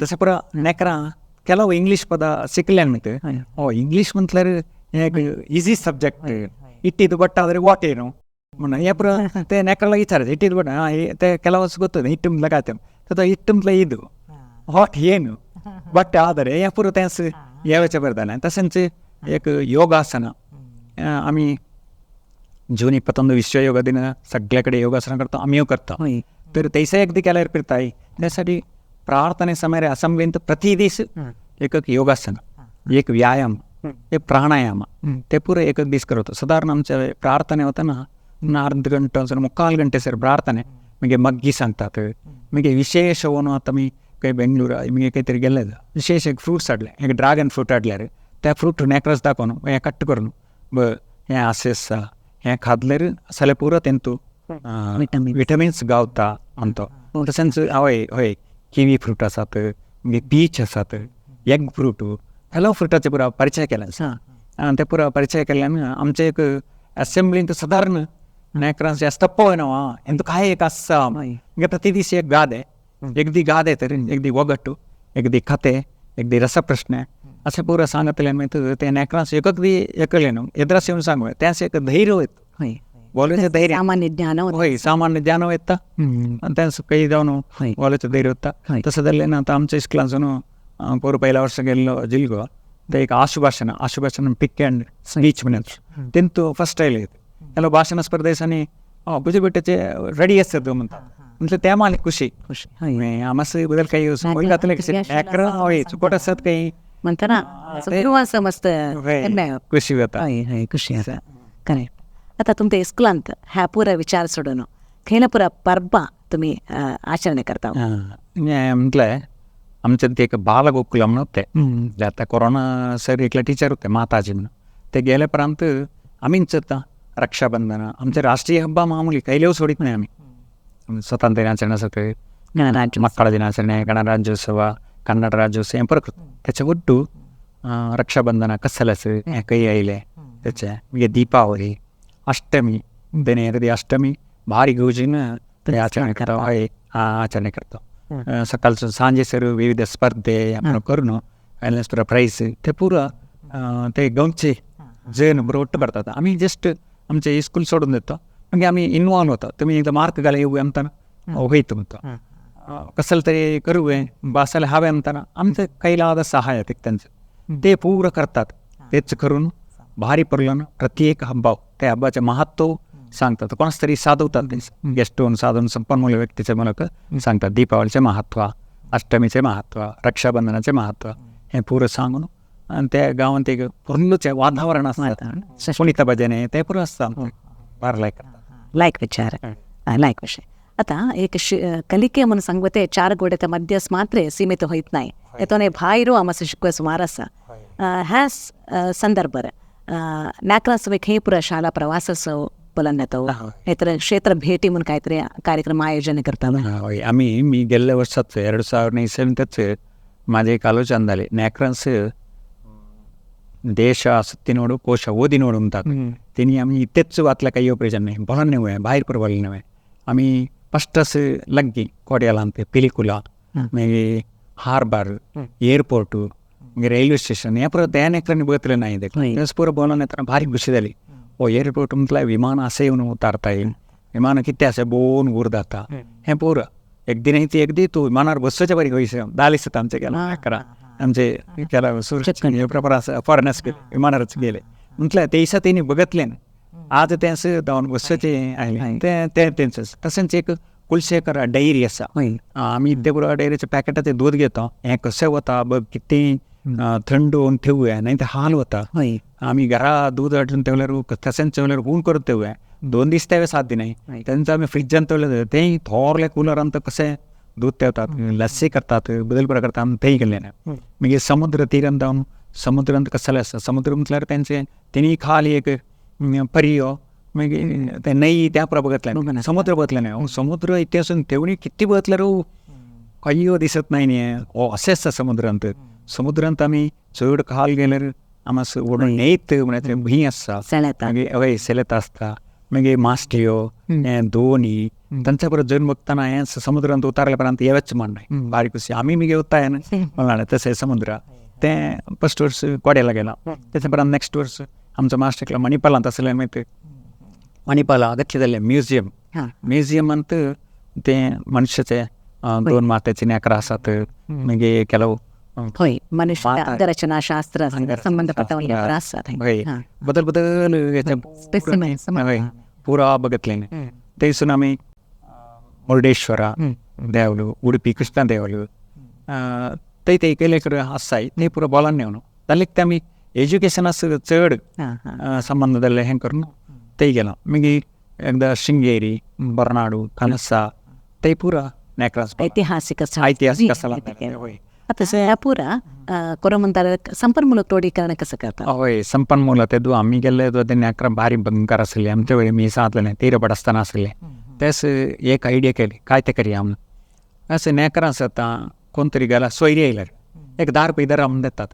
तशें पुरा नेकरां ಕೆಲವು इंग्लीश पदां शिकल्यान म्हणटा ओ इंग्लीश म्हटल्यार एक इजी सब्जेक्ट ಇಟ್ಟಿದ್ದು ಬಟ್ ಆದರೆ what ಏನು म्हणून हे पुरा ते नेकरां विचारायचें ಇಟ್ಟಿದ್ದು ಬಟ್ ಹಾಂ ते ಕೆಲವು ಗೊತ್ತದೆ ಹಿಟ್ಟು म्हटल्यार काय तें ಹಿಟ್ಟು म्हटल्यार ಇದು what ಏನು ಬಟ್ ಆದರೆ हे पुरो तेंच येवचें बरें तशेंच एक योगासन आमी जून 21 विश्व योगा दिन सगळ्या कडेन योगासना करता आमीय करता तर तैसे अगदी केल्यार करताय त्यासाठी प्रार्थने समय असेंब्लींत प्रति दीस एक योगासन एक व्यायाम एक प्राणायाम ते पुरो एक दीस करतो. सादारण आमचे प्रार्थने वतना अर्ध गंटो मुक्काल गंटे सर प्रार्थने मागीर मग्गी सांगतात मागीर विशेष ओन आतां आमी खंय बेंगळूर मागीर खंय तरी गेल्ले विशेष एक फ्रुट्स हाडले एक ड्रागन फ्रूट हाडल्यार त्या फ्रूट नेकरस दाखोवन हें कट करून हें अशें आसा हें खादल्यार जाल्यार पुरो तेंतू विटमिन्स गावता आमचो. तशेंच हय हय किवी फ्रूट आसात मागीर पीच आसात एग फ्रूट हॅलो फ्रुटाचे पुरो परिचय केला आसा ते पुरो परिचय केल्ल्यान आमचे एक असेंब्लींत सादारण नेकरां जास्त पळयना हेंतू काय एक आसा मागीर प्रति दीस एक गादे एक दी गादे तर एक दी ಒಗ್ಗಟ್ಟು एक दी ಕತೆ एक दी रसप्रश्न अशें पुरो सांगतलें मागीर ते नेकरां एकक दी एकलें न्हू एद्रास येवन सांगू त्यास एक धैर्य वयता बोलूचे धैर्य सामान्य ज्ञान हय सामान्य ज्ञान वयता आनी तें काही जावन बोलायचें धैर्य वता. तशें जाल्यार आतां आमच्या इस्कुलांसून पोरू पहिल्या वर्सा गेल्लो जिल्गो ते एक आशुभाशण आशुभाशण पिक अँड स्पीच म्हणून तेंतू फर्स्ट आयले ಕೆಲವು ಭಾಷಣ ಸ್ಪರ್ಧೆसांनी तुजे बेटेचे रेडी आसता म्हणटा म्हटल्यार त्या माली खुशी आमास बदल काही घातले हय चुकोट आसत काही म्हणटना सगळो मस्त खुशी जाता. हय हय, खुशी आसा. करेक्ट. आतां तुमच्या इस्कुलांत ह्या पुरा विचार सोडून खंयला पुरा परबा तुमी आचರಣೆ करता? म्हटलें आमच्या ते एक बालगोकुल म्हणून होते. आता कोरोना सर एकले टीचर होते माताजी म्हणून, ते गेले उपरांत आमीच आतां रक्षाबंधन आमचे राष्ट्रीय हब्बा मामूली कैलेव सोडीत नाही आमी. स्वतंत्र दिनाचರಣೆ आसत, गणराज्य, मಕ್ಕಳ ದಿನಾಚರಣೆ, ಗಣರಾಜ್ಯೋತ್ಸವ, ಕನ್ನಡ ರಾಜ್ಯೋತ್ಸವ हें परत त्याचे ಒಟ್ಟು रक्षाबंधन कसलस हें खंय आयलें तेचें. मागीर दीपावली, अष्टमी, देनेर अष्टमी भारी गौजीन ते आचರಣೆ करता. हय, आचರಣೆ करता. सकाळचं सांजे सर विविध स्पर्धे आपण करून आयले प्राईज ते पुरा ते गावचे जण बरोबर ಒಟ್ಟು करतात. आमी जस्ट आमचे स्कूल सोडून देतो, मागीर आमी इनवॉल्व होता. तुमी एकदा मार्क घाले येऊ म्हणताना होयत म्हणतो कसलं तरी करू बसायला हवे म्हणताना आमचं कैलाद सहाय्य ते त्यांचं ते पूर्ण करतात. तेच करून भारी पडलं प्रत्येक हब्बा त्या हब्बाचे महत्त्व सांगतात. कोणाच तरी साधवतात ते गेस्ट होऊन साधून संपन्न व्यक्तीचे ಮೂಲಕ सांगतात. दीपावलीचे महत्त्व, अष्टमीचे महत्त्व, रक्षाबंधनाचे महत्त्व हे पुरं सांगून आणि त्या गावांत एक पूर्णचे वातावरण असतं. पुनित भजने ते पुरं असतं. बार लायक लायक विचार, लायक विषय. आता एक कलिके म्हणून सांगते चार गोड्याच्या मध्यस मात्र सीमित होत नाही, तेतोने भायरो आमचं शिकवे सुमार आसा. ह्या संदर्भार नाकरां खंय पुरा शाळा प्रवास बोलन येतो नाहीतर क्षेत्र भेटी म्हणून काहीतरी कार्यक्रम आयोजन करता? हय, आमी मी गेल्ल्या वर्साच 2000 इस्वींतच माझे एक आलोचन जालें. नॅक्रन्स देश सुत्ती नोडू कोश ओदी नोडू म्हणतात तेणी आमी इतकेच वाचल्या काही ऑपरेशन नाही बोलन न्हय, भायर पुरो बोलन न्हय. आमी फस्टच लग्गी कोड्यालांत पिलिकुला, मागीर हार्बर, एअरपोर्ट, मागीर रेल्वे स्टेशन हें पुरो त्या नेकरांनी बघितलें नाही. तेच पुरो बोलन येतना भारी खुशी जाली. ओ एअरपोर्ट म्हटल्यार विमान अशें येवन उतारताय, विमान कितें आसा बोन उरदाता हें पुरो एक दिन ती एक दी तूं विमानार बसचे बरी खंय दालीस आमचे गेला करा आमचे केला सुरक्षित प्रकार फॉरेनर्स विमानारच गेले म्हटल्यार ते दिसा तेणी बघितलें. आज तें असं धांवन बसचे आयलें तें तें तेंच. तशेंच एक कुलशेखर डायरी आसा. आमी ते पुरो डायरीच्या पॅकेटाचें दूद घेता, हें कशें वता बघ कितें थंड होवन ठेवूया नाही तर हाल वता. आमी घरा दूध हाडून ठेवल्यार तशेंच ठेवल्यार हून करून ठेवूया 2 दीस तेवे साथ दिनाय. तेंचो आमी फ्रिजान ठेवले तें थोरले कुलरान तर कशें दूध ठेवतात, लस्सी करतात, बदल करतात आमी तेय केल्लें ना. मागीर समुद्र तीरान जावन समुद्रांत कसलें आसता, समुद्र म्हटल्यार तेंचे तेणी खाली एक परियो मागीर ते न्हंय त्या पुरो बघितलें, समुद्र बघितलें न्हय. समुद्र इतिहासान तेवणी कितें बघितल्यार कांय दिसत नाही न्ही. हो अशें आसता समुद्रांत. समुद्रांत आमी चड खाल गेल्यार आमस व्हडून न्हंयत म्हळ्यार भूंय आसता, मागीर हय सेलेत आसता, मागीर मासळ्यो हें दोनी तांच्या बरोबर जण बघताना हें समुद्रांत उतारल्या उपरांत येवच म्हण न्हय बारीक खुशी आमी मागीर वताय न्हय तशें समुद्र तें फस्ट वर्स कोड्याला गेला. तेच्या उपरांत नेक्स्ट वर्स आमचो मास्टर एकलो मणिपालांत आसलें मागीर मणिपाल अगत्य जालें म्युझियम. म्युझियमांत तें मनशाचे 2 मात्याचे नेकरां आसात, मागीर ಕೆಲವು हय मनुष्य अंगरचनाशास्त्र संबंधपट्ट आसात, हय बदल बदल हय पुरा बघितलें. थंयसून आमी मुर्डेश्वरा देवलो, उडुपी कृष्णा देवलो, थंय ते केले आसाय ते पुरो बोलान न्हय. जाल्यार ते आमी एज्युकेशनास चड संबंद जाल्लें हें करून थंय गेला. मागीर एकदां शृंगेरी, बर्नाडू, कनसा ते पुरा नेकरास ऐतिहासिक ऐतिहासिक स्थलां. आता ह्या पुरा कोरमंतार संपन्मूल क्रोडीकरण कसं करता? हय, संपन्मूल तेदू आमी गेल्ले ते नेकरां भारी भंगार आसले. आमच्या वेळी मी सांगतलें तेरा बड आसतना आसले तेच एक आयडिया केली काय तें करया म्हणून. अशें नेकरां आसा आतां कोण तरी गेला सोयरी आयल्यार एक 10 रुपया दर म्हणून देतात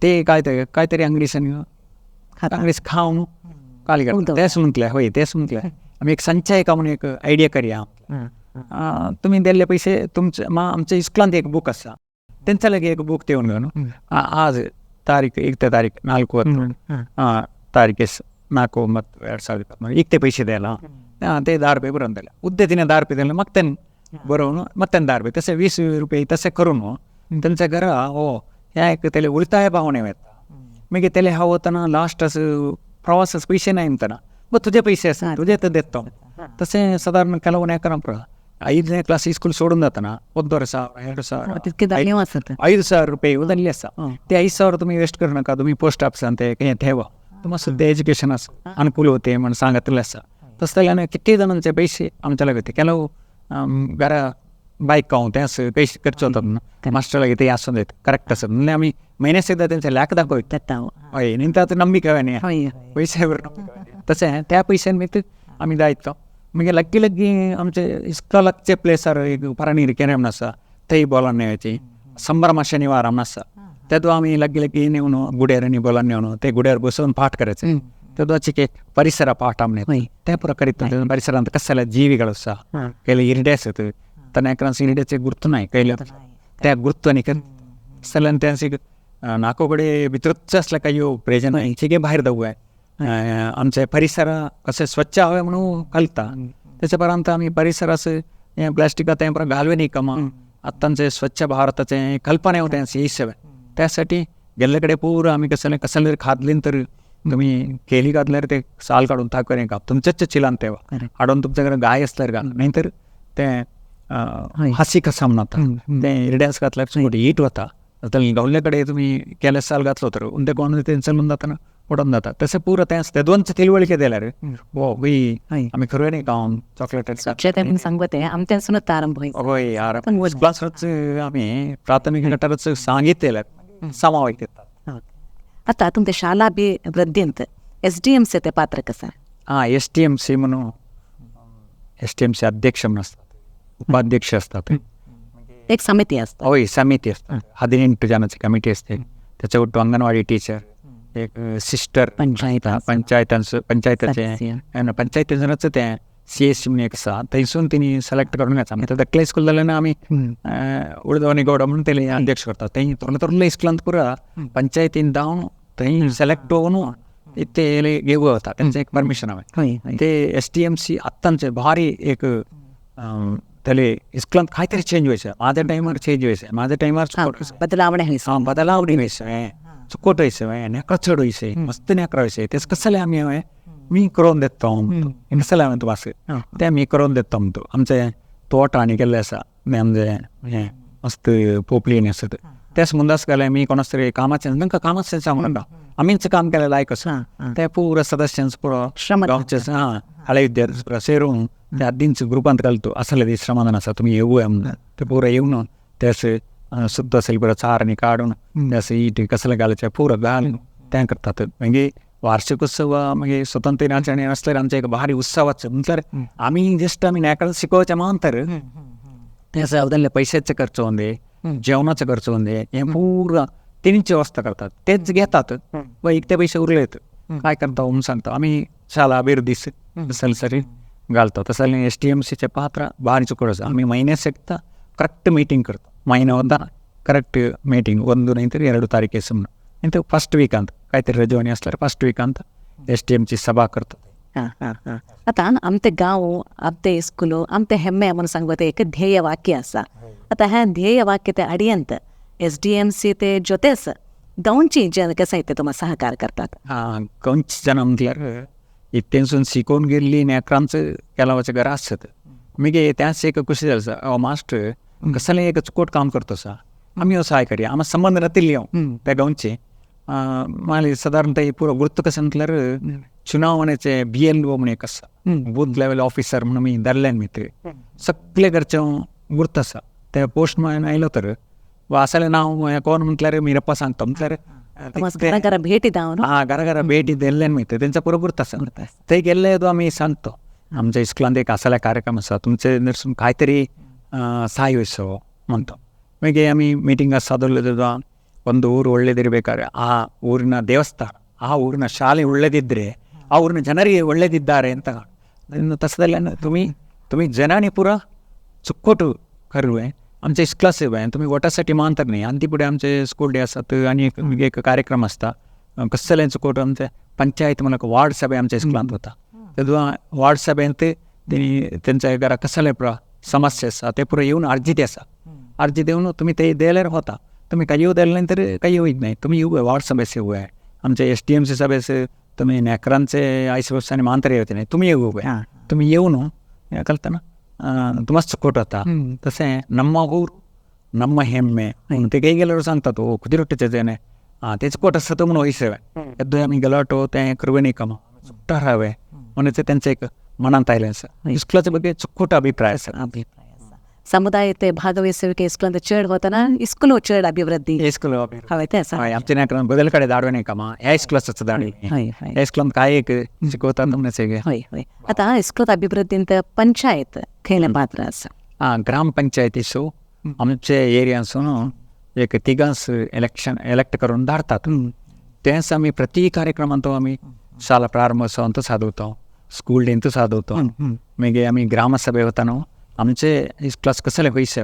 ते काय ते काय तरी अंगडीसान अंगडीस खावन काली करता. तेच म्हटलें हय तेच म्हटलें आमी एक संचय का म्हणून एक आयडिया करया. तुमी दिल्ले पयशे तुमचे आमच्या इस्कुलांत एक बूक आसा तेंच्या लागीं एक बूक तेवन न्हू आज तारीख 1 तारीख 4 तारीख 4 9 2023 इकते पैसे द्यायला ते 10 रुपये बरोवन दिले. उद्या तिने 10 रुपये दिले मग त्यांनी बरोवन मग त्यांनी 10 रुपये तसे 20 रुपये तसे करून त्यांच्या घरा हो ह्या एक त्याला उलताय पाहुणे येता. मागीर त्याला हा वतना लास्ट असं प्रवासास पैसे नाही म्हणताना मग तुझे पैसे आसा तुझे तर देतो. तशें सादारण ಕೆಲವು नेकरां 5ನೇ क्लास स्कूल सोडून जाताना 1500 2000 तितके जाणीव आसत 5000 रुपये उदल्ले आसा ते 5000 तुम्ही वेस्ट करू नका, तुम्ही पोस्ट ऑफिसान ते काही ठेवा, तुम्हाला सध्या एज्युकेशन अनुकूल होते म्हणून सांगितलेलं आसा. तसं जाल्यार किती जाणांचे पैसे आमच्या लागते ಕೆಲವು घरा बायक ते असं पैसे खर्च होतात ना मास्टर लागीं ते आसूं देत करेक्ट आसा म्हणजे आमी म्हयन्यास एकदां तेंचे लेख दाखयता. हय न्ही आतां नंबिका न्ही पयशे तशें त्या पयशान मागीर आमी दायतो. मागीर लागीं लागीं आमचे इस्कोला लागचे प्लेसार एक परानीर केरे म्हण आसा थंय बोलान येवची संभ्रमा शनिवार म्हण आसा तेदो आमी लागीं लागीं नेवन गुड्यार आनी बोलान नेवन ते गुड्यार बसोवन पाठ करायचे. तेदो परिसर पाठ आमी त्या पुरो करीत परिसरांत कसले जीविಗಳು आसा कैले इरडे आसत तन्याकरांस इरड्याचे गुर्त नाही कैले त्या गुर्त आनी सल्यान त्या नाको कडेन भितरूच असल्या काही प्रेजन हिचे भायर दवूया आमचे परिसर कशें स्वच्छ हवे म्हणून कळटा. त्याच्या उपरांत आमी परिसरास हें प्लास्टिका तें पुरो घालवे न्ही कमा आतांचे स्वच्छ भारताचें कल्पना येवं तें हिशेब त्यासाठी गेल्ले कडेन पुरो आमी कसलें कसलें तरी खादलीं तर तुम्ही केली घातल्यार ते साल काडून ताकर का तुमच्याच चिलान तेवा हाडून तुमच्या कडेन गाय आसल्यार घाल नाही तर तें हासी कसा म्हणता तें इरड्यास घातल्यार हीट वता गावल्ले कडेन तुमी केले साल घातलो तर उंदे कोण तें चलून जाताना उडोवन जाता तशें पुरो तें तेदोनचें तिळवळके दिल्यार वो आमी खरें न्ही गांव चॉकलेट स्वच्छते म्हणून सांगते आमच्यासूनच आरंभ हय क्लासच आमी प्राथमीक गटारच सांगितले समावेश येतात. आता तुमच्या शाला अभिवृद्धींत एस डी एम सी ते पात्र कसं? हां एस डी एम सी म्हणून एस डी एम सी अध्यक्ष म्हणून असतात, उपाध्यक्ष असतात, एक समिती असते. हय समिती असतात 18 जणांची कमिटी असते. त्याच्या ಒಟ್ಟು अंगणवाडी टीचर एक सिस्टर पंचायत पंचायतांचो पंचायताचे पंचायतीजनाचं ते सी एस सी म्हणून एक आसा थंयसून तेणी सिलेक्ट करून घातला. आमी धाकले स्कूल जाल्यार आमी उडदवणी गौडा म्हणून तेले अध्यक्ष करतात. थंय थोडे थोडे स्कुलांत पुरा पंचायतीन जावन थंय सिलेक्ट होऊन ते घेऊ वता तेंचें एक परमिशन हांवें ते एस डी एम सी आत्तांचे भारी एक त्याले इस्कुलांत काय तरी चेंज व्हायचं माझ्या टायमार चेंज व्हायचं माझ्या टायमार बदलावणे हां बदलावणी व्हायचं चुकोट व्हायचं नेकरा चड व्हायचे मस्त नेकरा व्हायचे तेच कसले आमी हांवें मी करून देतो कसले हांवें तुका तें आमी करून देतो म्हणतो. आमचें तोट आनी केल्लें आसा आमचें हें मस्त पोपली आनी आसा तेच मुंदास घालें मी कोणाच तरी कामाचें तांकां कामाचें सांगू नाका आमीच काम केलें लायक आसा ते पुरो सदस्यांच पुरो गांवचे हां हळे विद्यार्थी पुरो सेरून ते आदींच ग्रुपांत घालतो असले दीस श्रमदान आसा तुमी येवया म्हणून ते पुरो येवन ते अशें शुद्ध असेल पुरो चार आनी काडून ते अशें it कसलें घालचें पुरो घालून तें करतात. मागीर वार्षिक उत्सव मागीर स्वतंत्र दिनाचरणे आसल्यार आमचें एक भारी उत्सवाचें म्हटल्यार आमी जस्ट आमी नेकळां शिकोवचें मानतर ते अवदल्ले पैशाचे खर्च होऊन जेवणाचा खर्च होऊन हे पूर्ण तेंची व्यवस्था करतात तेच घेतात व इतके पैसे उरले काय करता म्हणून सांगता आमी शाळा अभिवृद्धी सरी घालतो. तसं एस टी एम सीचे पात्र भारी चुकड आसा. आमी म्हयन्यास एकदा करेक्ट मीटिंग करतो महिना वता करेक्ट मीटिंग 1 नाही तर 2 तारखेस म्हणून नाही फर्स्ट वीकांत काहीतरी रजवणी असल्यार फर्स्ट वीकांत एस टी एमची सभा करतात. आता आमचे गांव आमचे स्कूल आमचे हेम्मे म्हणून सांगता एक ध्येय वाक्य आसा. आता ह्या ध्येय वाक्य ते अडियंत एस डी एम सी ते जोतेच गांवची जन कसं ते तुम्हाला सहकार करतात. हां गांवची जन म्हटल्यार इत्तेनसून शिकोवन गेल्ली नेकरांचं केलावाचें घरा आसत मागीर त्याच एक खुशी जाली आसा मास्टर कसलें एक चुकोट काम करतो आसा आमी हो सहाय करया आमकां संबंद नातिल्ली हांव त्या गांवचे मागीर सादारण पुरो गुर्त कशें म्हटल्यार चुनावण्याचे बी एल ओ म्हणून एक आसा बूथ लेवल ऑफिसर म्हणून आमी धरल्यान भितर सगळे घरचें गुर्त आसा ते पोस्टमॅन आयलो तर वा आसलें नांव कोण म्हटल्यार मिरप्पा सांगता म्हटल्यार घरा भेटी धांवन हां घरा घरा भेटी दिल्ल्यान मागीर तेंचा पुरो गुर्त आसा थंय गेल्ले तो आमी सांगतो आमच्या इस्कुलांत एक आसल्या कार्यक्रम आसा तुमचे नरसून काय तरी ಸಹಾಯ ವಹಿಸೋ म्हणतो. मागीर आमी मीटिंग ಸಾಧುಲ್ಲದ ಒಂದು ಊರು ಒಳ್ಳೇದಿರಬೇಕಾದ್ರೆ ಆ ಊರಿನ ದೇವಸ್ಥಾನ ಆ ಊರಿನ ಶಾಲೆ ಒಳ್ಳೇದಿದ್ದರೆ ಆ ಊರಿನ ಜನರಿಗೆ ಒಳ್ಳೇದಿದ್ದಾರೆ ಅಂತ. ಇನ್ನು तसं तुम्ही तुम्ही जनाने पुरा चुक्कोट करूय आमचे क्लास तुम्ही वोटासाठी मानतात नाही. आणि पुढे आमचे स्कूल डे असतात आणि एक एक कार्यक्रम असता कसले चुकोट आमचे पंचायत म्हणून वार्ड सभे आमच्या स्कुलांत होता तेदो वार्ड सभेंत तेणी तेंच्या घरा कसले पुरा समस्या आसा ते पुरा येवन अर्जी आसा अर्जी देऊन तुम्ही ते दिल्यार होता तुम्ही काही दिले नाही तर काही होईत नाही तुम्ही येऊ वार्ड सभेस येऊ आमच्या एस डी एम सी सभेस तुम्ही नेकरांचे आयस आणि मांतर येते नाही तुम्ही येऊ तुम्ही येऊन कळतं ना मस्त कोट वता. तशें ನಮ್ಮ ಊರು ನಮ್ಮ ಹೆಮ್ಮೆ ते काही गेल्यावर सांगतात ओ खुदिरोट्टेचे जेणे आं तेच कोट आसा तो म्हणून वयसेवे येद्दो आमी गेलोटो तें करवे न्ही कामां सुट्टा रावे म्हणून ते तेंचें एक मनांत आयलें आसा. इस्कुलाचे ಬಗ್ಗೆ ಚೊಕ್ಕೋಟ ಅಭಿಪ್ರಾಯ आसा. ಅಭಿಪ್ರಾಯ ಆसा. ಸಮುದಾಯತೆ ಭಾಗವಹಿಸುವಿಕೆ ಇಸ್ಕೂಲ್ ಚೇಡ್ ಹೋತನ ಇಸ್ಕೂಲು ಚೇಡ್ ಅಭಿವೃದ್ಧಿ इस्कूल हवे आसा. हय आमचे नेकरान बदल कडेन धाडवे न्ही कामां ह्या इस्कुलाचो धाडली हय हय ह्या इस्कुलांत काय एक शिकवतात म्हणून. हय हय. आतां इस्कुलांत अभिवृद्धींत पंचायत खंयलें पात्र आसा? आं ग्रामपंचायतीचो आमचे एरियांसून एक तिगांस इलेक्शन एलेक्ट करून धाडतात. तेंच आमी प्रति कार्यक्रमांत आमी शाळा प्रारंभोत्सवांत सादवता, स्कूल डेंत सादवता. मागीर आमी ग्रामसभे वता न्हू आमचे इस्कुलास कसले पयशे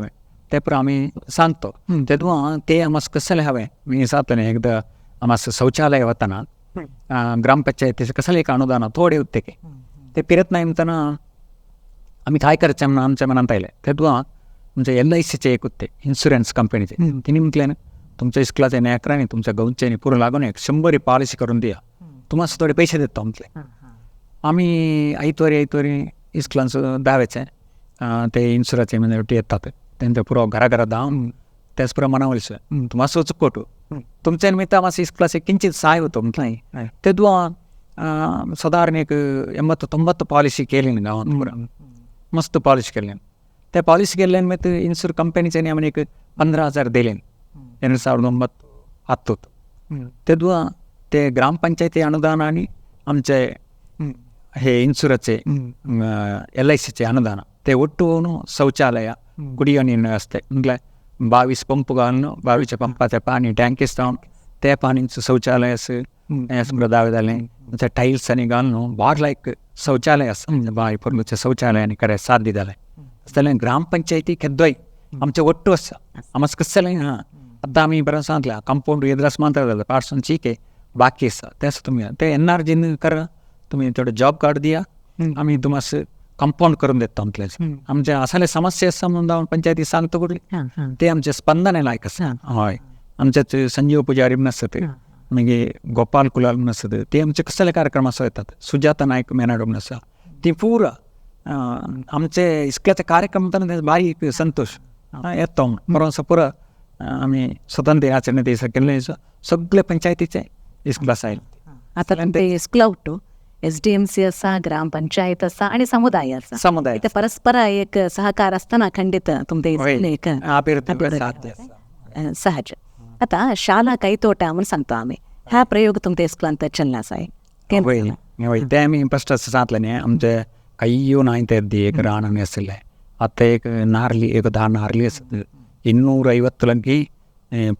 ते पुरो आमी सांगतो. तेदूं ते आमकां कसले हवे मी सांगता न्ही एकदां आमकां शौचालय वतना ग्रामपंचायतीचे कसले एक अनुदान थोडे उत्ते ते फिरत नाही म्हणटना आमी काय करचें म्हणून आमच्या मनांत आयलें. तेदूं म्हणजे एल I सीचे एक उत्ते इन्शुरन्स कंपनीचे तिणी म्हटलें तुमच्या इस्कुलाचे नेकरांनी तुमच्या गांवचे पुरो लागून एक 100 पॉलिसी करून दिया, तुमकां थोडे पयशे दिता म्हटलें. आमी आयतवारी आयतवारी इस्कुलांचो दावेचे ते इन्शुरन्स म्हणजे येतात तेंचे पुरो घरा घरा धांवन त्याच प्रमाणे वयलें तुमकां चुकोट तुमच्या निमित्त आमकां इस्कुलाचे किंचित सहाय होतो म्हटलें. तेदूं सादारण एक 80-90 पॉलिसी केली गांवांत पुरो मस्त पॉलिसी केली. त्या पॉलिसी केल्ल्यान मागीर इन्शुर कंपनीच्यानी आमी एक 15,000 दिले 2009-10. तेदूं ते ग्रामपंचायती अनुदान आनी आमचे हे इन्शुरन्सचे एल I सीचे अनुदान ते ಒಟ್ಟು शौचालय कुडियो नीरिನ ವ್ಯವಸ್ಥೆ म्हटल्यार 22 पंप घालून 22 पंपाचें पाणी टँकीस जावन ते पाणीच शौचालय हें सगळें दावे जालें. टायल्स आनी घालून बार लायक शौचालय आसा बाय पोरनुचें शौचालय आनी खरें साध्य जालें. जाल्यार ग्रामपंचायती केद्दोय आमचें ಒಟ್ಟು आसा आमकां कसलें. हां आतां आमी बरें सांगलें कंपावंड एद्रास मात्र जालें पार्सन चीके बाकी आसा तें तुमी ते एन आर जीन करा तुमी थोडे जॉब कार्ड दिया आमी तुमकां कंपावंड करून देता म्हटलें. आमचे असले समस्या आसा म्हणून हांव पंचायती सांगता कुठली ते आमचे स्पंदन लायक आसा. हय आमच्याच संजीव पुजारी म्हण आसत, मागीर गोपाल कुलाल म्हण आसत, ते आमचे कसले कार्यक्रम आसा येतात. सुजाता नायक मेनाडो म्हण आसा ती पुरा आमचे इस्कुलाचे कार्यक्रम म्हणटा बारीक संतोश येता म्हण बरो पुरा आमी स्वतंत्र आचरणे दिसा केल्ले सगळे पंचायतीचे इस्कुलास आयले. आतां ते इस्कुला उठ्ठू एस डी एम सी आसा, ग्रामपंचायत आसा आणि समुदाय आसा. समुदाय ते परस्पर एक सहकार असताना खंडित तुमचे एक सहज. आता शाळा ಕೈತೋಟ म्हणून सांगतो आम्ही, हा प्रयोग तुमच्या इस्कुलांत चलना आसा. हय ते आमी फस्ट सांगलें न्ही आमचे कांय नाय ते एक रान आशिल्लें. आतां एक नारली एक 10 नारली आसत, 250 लगी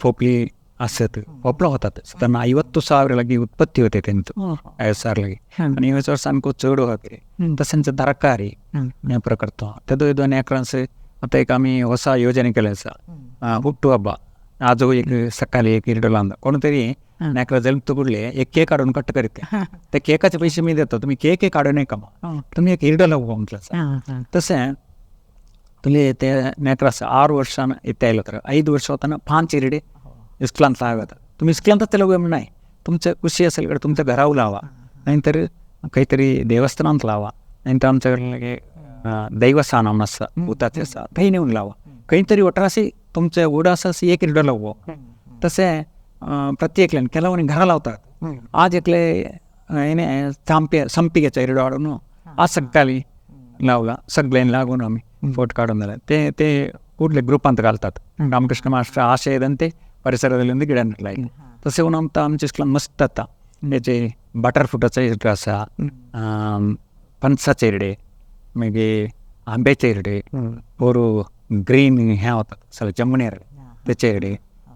पोपली आसत, पोपलो होतात तेन्ना 50,000 लगी उत्पत्ती होते तेंचो 5,000 लगी. आनी ह्या वर्सा आमकां चड वता तशेंच तरकारी हें पुरो करता. तेदो दोन एकरांस आतां एक आमी ಹೊಸ ಯೋಜನೆ केलें आसा हुट्टू हब्बा. आजो एक सकाळी एक इरडो लावन कोण तरी नेकरा जल्मतो कुडले एक केक हाडून कट करीत ते केकाचे पयशे मी देतो तुमी केक एक हाडून नाका तुमी एक इरडो लावू म्हटलें आसा. तशें तुमी ते नेकरा 6 वर्षां इत्ते आयलो तर 5 वर्ष वतना 5 इरडे इस्कुलांत लावता. तुमी इस्कुलांतच लावया म्हण नाय, तुमचें खुशी असेल कडेन तुमच्या घराव लावा, नाहीतर खंय देवस्थानांत लावा, नाहीतर आमच्या कडेन दैवस्थान म्हण आसा भुताचें आसा थंय नेवन लावा, खंय तरी वटाराशी तुमचें वड आसा एक इरडो लावो. तशें प्रत्येकल्यान ಕೆಲವनी घरा लावतात. आज एकले हेणे चांपे संपिगेचो इरडो हाडून आज सगळ्यांनी लावला सगळ्यांनी लागून आमी फोटो काडून जाल्यार ते ते ಕೂಡಲೇ ಗ್ರೂಪ್ ಅಂತ घालतात. ರಾಮಕೃಷ್ಣ ಮಾಸ್ಟರ್ ಆಶಯದಂತೆ ಪರಿಸರದಲ್ಲಿ ಒಂದು ಗಿಡ ನೆಡಲಾಯಿತು. तशें म्हणून आमकां आमच्या इस्कुलान मस्त जाता. तेचे बटर फ्रुटाचो इरडो आसा, पणसाचे इरडे, मागीर आंब्याचे इरडे, पोरू ग्रीन हें वता सगळें जमणेर तेचे इरडे.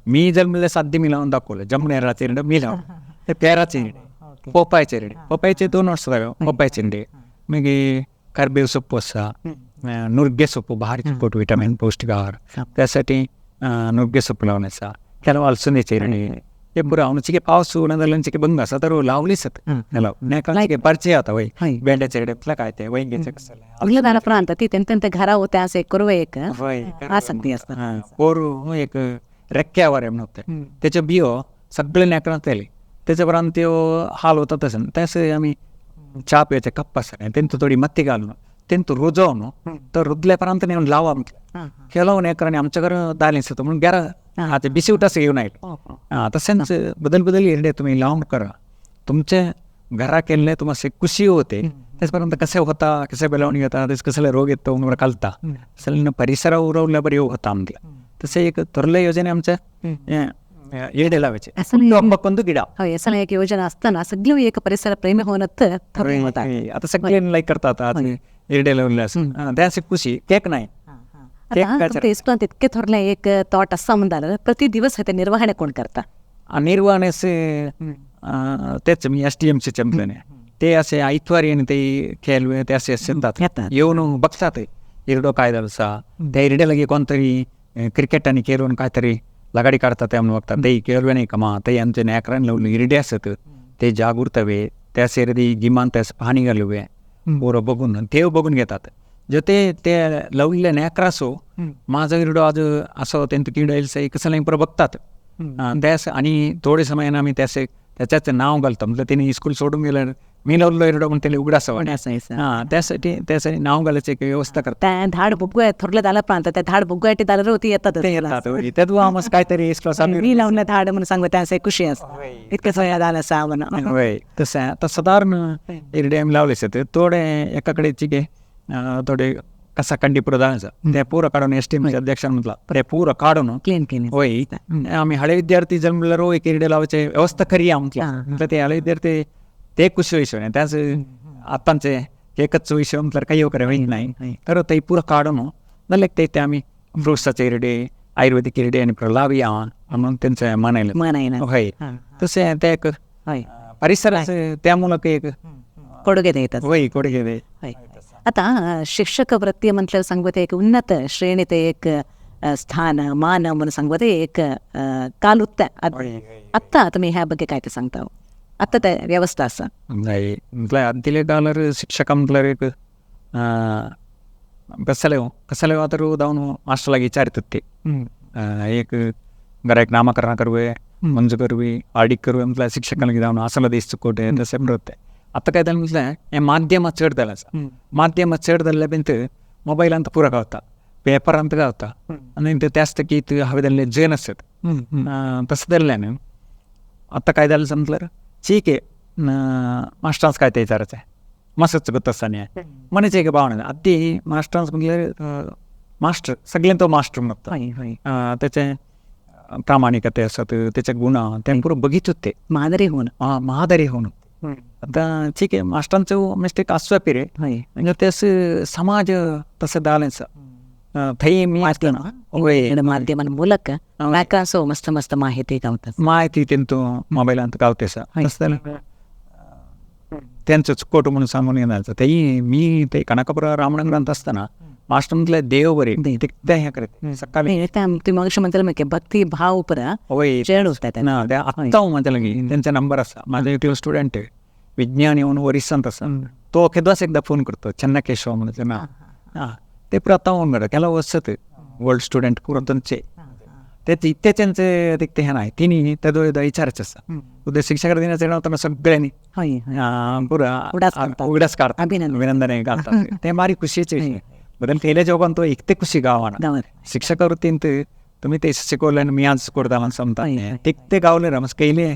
मी जल्मले साध्य मी लावन दाखवलें जमणेराचे इरडे मी लावन, ते पेराचे इरडे, पोपायचे इरडे, पोपायचे 2 वर्सां जाले पोपायचे इरडे. मागीर करबेव सोप्पू आसा, नुर्गे सोप्पू भारी चिकट विटामीन पौष्टिक आहार त्यासाठी नुर्गे सोप्पू लावन आसा. ಕೆಲವು ಅಲಸಂದೆ इरडे ते पुरो हांव पावस उणो जाल्यार बंद आसा तर लावलीच लाव परिचय जाता वय भेंड्याचे इरडे काय ते वैंगेचे कसले प्रांत ती तेंते घरा होते असे करू एक आसक्ती आसता. पोरू एक रेक्क्यावर म्हणून होते त्याचे बियो सगळे नेकरांत येयले त्याच्या उपरांत त्यो हाल वता तशें तशें आमी च्या पिवचे कप आसा तेंचो थोडी माती घालून तेंतू रुजोवन तो रुजल्या उपरांत नेवन लावा म्हटलें ಕೆಲವು ನೇಕरांनी आमच्या घर दालें आसता म्हणून गेरा आतां बिसिवटास घेवन आयलो. आं तशेंच बदल बदल इरडे तुमी लावन करा तुमचे घरा केल्ले तुमकां खुशी होते त्याच पर्यंत कसे होता कसे बेलावणी घेता तशें कसले रोग येतो म्हणून कळता सगळ्यांना परिसरा उरवल्या बरी होता आमकां. तशें एक थोरले योजने आमचे इरडे लावायचे ಒಂದು ಗಿಡ. हय असं एक योजना असताना सगळी एक परिसर प्रेमी होऊन आता सगळे लाईक करतात इरडे लावले असं त्या खुशी केक नाही. आता तितके थोरले एक थॉट असा म्हणताना प्रति दिवस ते निर्वहणे कोण करता? निर्वहणे तेच मी एस डी एम सी चंपल्याने ते असे आयतवारी आनी ते खेळ ते असे येतात येवन बघतात इरडो काय आसा त्या इरडे लागीं कोण तरी क्रिकेट आनी खेळून काय तरी लगाडी काडटा ते म्हणून बघतात ते खेळवे नाही कमा ते आमचे नेकरान लावले इरडे आसत ते जागृतवे त्या सेरदी गिमान त्या पाणी घालुवे बरो बघून ते बघून घेतात जते ते लावलेले नेकरासो माझो इरडो आज असो तेंचो किडो येयलो कसलें पुरो बघतात त्यास. आनी थोडे समयान आमी त्यासे त्याच्याच नाव घालता म्हटल्यार तेणी स्कूल सोडून गेल्यार मी लावल्लो इरडो म्हण तेणी उगडास हां त्यासाठी त्यासाठी नाव घालायची एक व्यवस्था करता. त्या धाड बुग्गो थोरले जाल्या प्रांत त्या धाड बुग्गो जाल्यार ती येतात ते येतात तेदू आमस काय तरी मी लावलें धाड म्हणून सांगू त्या खुशी आसता इतकें सोया जालें आसा म्हणून. वय तशें आतां सादारण इरडे आमी लावले आसत थोडे एका कडेन चिके थोडे कसा कंडी पुरो जालें आसा ते पुरो काडून एस टी एम अध्यक्षान म्हटलां ते पुरो काडून क्लीन केले. वय आमी हळे विद्यार्थी जमल्यार एक इरडे लावचे व्यवस्था करी आमची म्हटल्यार ते हळे विद्यार्थी ते खुशी विषय त्याच आतांचे एकच विषय म्हटल्यार काही करे होई नाही तर ते पुरो काडून जाल्यार ते ते आमी फ्रुट्साचे इरडे आयुर्वेदीक इरडे आनी पुरो लावया म्हणून तेंचे मनयलें. हय तशें ते एक परिसराचे त्या ಮೂಲಕ एक ಕೊಡುಗೆ देतात. वय ಕೊಡುಗೆ दे. हय आता शिक्षक वृत्ती म्हटल्यार सांगता एक उन्नत श्रेणीत एक स्थान मान म्हणून सांगता एक काल उत्ता आत्तां तुमी ह्या ಬಗ್ಗೆ काय ते सांगता आत्तां ते व्यवस्था आसा? नाही म्हटल्यार आदले काळार शिक्षक म्हटल्यार एक कसले कसले आतां जावन मास्टर लागीं विचारतात ते एक घरा एक नामकरण करुवे मंजू करुवी आडीक करुवे म्हटल्यार शिक्षकां लागीं जावन असलो दीस चुकोटे तशें म्हणटा. आतां काय जालें म्हटल्यार हें माध्यम चड जालें आसा माध्यम चड जाल्ल्या भितर मोबायलांत पुरो गावता पेपरांत गावता आनी त्याच तकीत हांवें जाल्ले जन आसत तशें जाल्ल्यान आतां काय जालें म्हटल्यार ठीक आहे मास्टरांस काय ते विचारायचें मास्तच गत आसा न्ही मनाचें एक भावना आतां ती मास्टरांस म्हटल्यार मास्टर सगळें तो मास्टर म्हणटा तेचें प्रामाणिकते आसत तेचे गुण ते पुरो बगीत ते मादरी होऊन आं मादरी होऊन. आतां ठीक आहे मास्टरांचो मिस्टेक आसचो पिरे म्हणजे तेस समाज तशें जालें आसा थंय मी वय माध्यमां ಮೂಲಕ म्हाका मस्त मस्त माहिती गावता माहिती तेंतू मोबायलांत गावता आसा तशें जाल्यार तेंचो चुकोट म्हणून सांगून येना तेय मी ते कनकपुरा रामनगरांत आसतना मास्टर म्हटल्यार देव बरे ते हें करता सकाळी तुमी मातशें म्हणटलें भक्ती भाव पुरा वय चड उरता. ना ते आत्तां म्हाज्या लागीं तेंचे नंबर आसा म्हाजो एकलो स्टुडंट विज्ञान येवन ओरिसांत आसा तो केदोच एकदां फोन करता चन्नाकेशव म्हणून ना आं ते पुरो आतां फोन करता केला वचत वर्ल्ड स्टुडंट पुरो तांचे ते इतले तेंचे ते हें ना तिणी तेदो एकदां विचारायचें आसा उद्या शिक्षक दिनाचें वतना सगळ्यांनी पुरो उगडास काडटा अभिनंदन घालता ते बारीक खुशयेचे विशय बदल केल्या जोगान तो इतले खुशी गावना शिक्षक वृत्तींत तुमी ते शिकवले आनी मी आज करता म्हणून समता ते गावले ना केले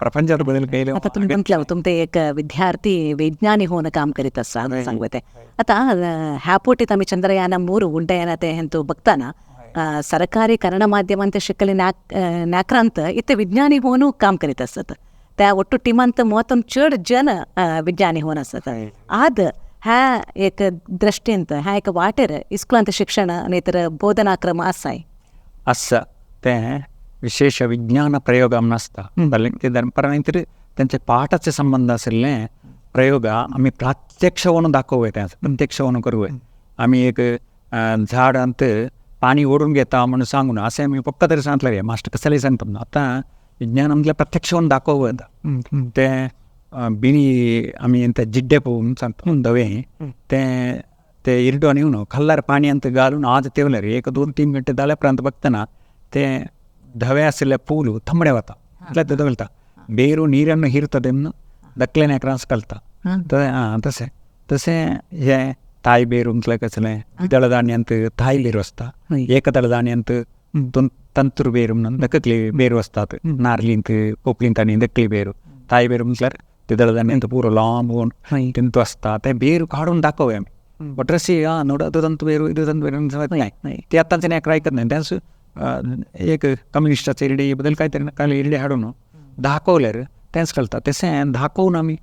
प्रपंचात बदल केले. आता तुम्ही म्हटलं तुमचे एक विद्यार्थी विज्ञानी होऊन काम करीत आसा सांगते आता ह्या पोटीत आमी चंद्रयान 3 उड्डयान ते हेंतू बघताना सरकारी कन्नड माध्यमांत शिकले नाक्रांत इथे विज्ञानी होऊन काम करीत आसत त्या ಒಟ್ಟು टीमांत 30 चड जन विज्ञानी होऊन आसत आद ह्या एक दृष्टींत ह्या एक वाटेर इस्कुलांत शिक्षण आनी तर बोधना क्रम आसाय आसा ते विशेष विज्ञान प्रयोग नासता परंतु त्यांचे पाठाचे संबंध आशिल्ले प्रयोग आमी प्रत्यक्ष म्हणून दाखोवया ते प्रत्यक्ष म्हणून करूया. आमी एक झाडांत पाणी ओढून घेता म्हणून सांगून असें आमी फक्त तरी सांगतले रे मास्टर कसलें सांगता. आतां विज्ञान म्हटल्यार प्रत्यक्ष म्हणून दाखोवया तें बिणी आमी ते जिड्डे पळोवन सांगता धवें तें ते इरडो येवन खाल्लार पाणयांत घालून आज तेवल्यार 1 2 3 घंटे जाल्या उपरांत बघतना ते धवे आशिल्ले पूल थंबडे वता म्हटल्यार ते दवरता ಬೇರು ನೀರನ್ನು ಹೀರ್ತದೆ ದಕ್ಲೆನೆ ಕ್ರಾಸ್ ಕಲ್ತ. तशें तशें हें ताय बेर म्हटल्यार कसलें द्विदळ धान्यांत ताय बेर आसता, एकदळ धान्यांत तंतूर बेर म्हणून दकली बेर आसतात, नारलींत कोपलींत आनी दकली बेर. ताय बेर म्हटल्यार द्विदळ धान्यांत पुरो लांब तेंतू आसता. ते बेर काडून दाखोवया आमी वटरसी नोड ಅದು ತಂತು ಬೇರು ಇದು ತಂತು ಬೇರು नाही ते आतांचे नाही ऐकत नाही. त्यास एक कम्युनिस्टाचे इरडे बदल काहीतरी काल इरडे हाडून दाखवल्यार तेंच कळटा. तशें दाखोवन आमी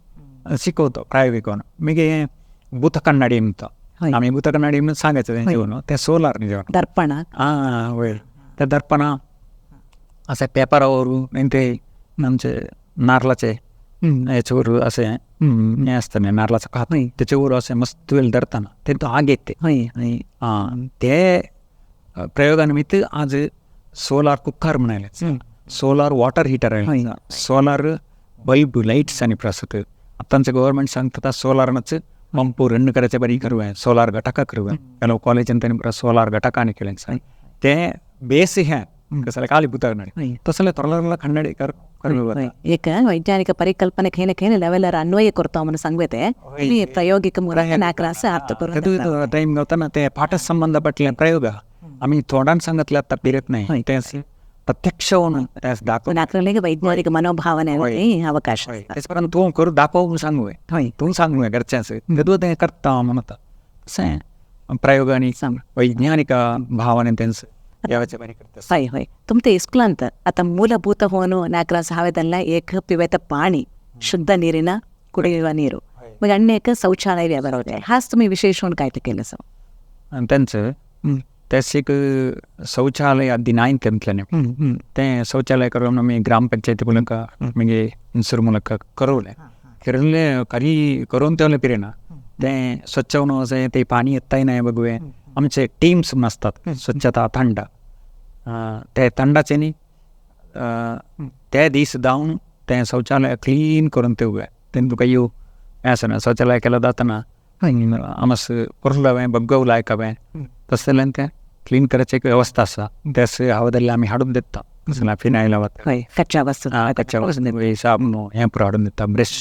शिकवतो प्रायोगिक. मागीर भूत कन्नाडी म्हणटा आमी, भूत कन्नाडी म्हणून सांगायचं तेंचे जेवण ते सोलार जेवण दर्पण हां वयर त्या दर्पणा असे पेपरावर नाही ते आमचे नारळाचे याच्यावर असे हे असतं ना नारळाचं खात त्याच्यावर असे मस्त वेळ धरताना ते तो आग येते. हां ते प्रयोगानिमित्त आज सोलार कुकर म्हणाले, सोलार वॉटर हीटर आहे, सोलार बल्ब लाईट्स आणि प्रसत. आतांचे गव्हर्नमेंट सांगतात सोलारनच पंप रन करायचे बरी करूया, सोलार घटका करूया. ಕೆಲವು ಕಾಲೇಜ್ ಅಂತ सोलार घटक आणि केले ते बेस हे कसले खाली भूत कन्नाडी तसले थोडला कन्नाडी कर. एक वैज्ञानिक ಪರಿಕಲ್ಪನೆ ಖೇನ ಖೇನ ಲೆವೆಲರ್ ಅನ್ವಯ ಕೊಡ್ತಾವ म्हणून सांगते प्रायोगिक टाइम गावताना ते पाठ संबंधपटले प्रयोग आम्ही थोडान सांगितले आता फिरत नाही, ते प्रत्यक्ष होऊन दाखव वैज्ञानिक मनोभावने अवकाश त्याच्यापर्यंत तू करू दाखव सांगूय तू सांगूया घरच्यांचं तू ते करता म्हणत तसं प्रयोग आणि वैज्ञानिक भावने त्यांचं हय हय. तुमते इस्कुलांत आता ಮೂಲಭೂತ ಹೋನು ನಾಲ್ಕರಾಸ ಹಾವೆದಲ್ಲ ಏಕ ಪಿವೆತ ಪಾಣಿ ಶುದ್ಧ ನೀರಿನ ಕುಡಿಯುವ ನೀರು मग अन्य शौचालय व्यवहार होते हाच तुम्ही विशेष होऊन काय ते केलं सर त्यांचं त्यास एक शौचालय आदी नाही तेंतल्याने ते शौचालय करून आमी ग्रामपंचायती ಮೂಲಕ मागीर इन्सूर ಮೂಲಕ करवलें करले खरी करून तेवले पिरेना ते स्वच्छ होऊन असें ते पाणी येताय नाही बघूया. आमचे टीम्स म्हण आसतात स्वच्छता थंड ते थंडाचे न्ही ते दीस जावन तें शौचालय क्लीन करून ते उगय तें तुका येव हें आसना शौचालय केलं जाताना आमस पोरलावें बग्गव लायकावें तशें जाल्यार तें क्लीन करायची एक व्यवस्था आसा. त्यास हांव आमी हाडून दिता कसलें फिनायल कच्चा वस्तू कच्चा वस्तू साबण हें पुरो हाडून दिता, ब्रश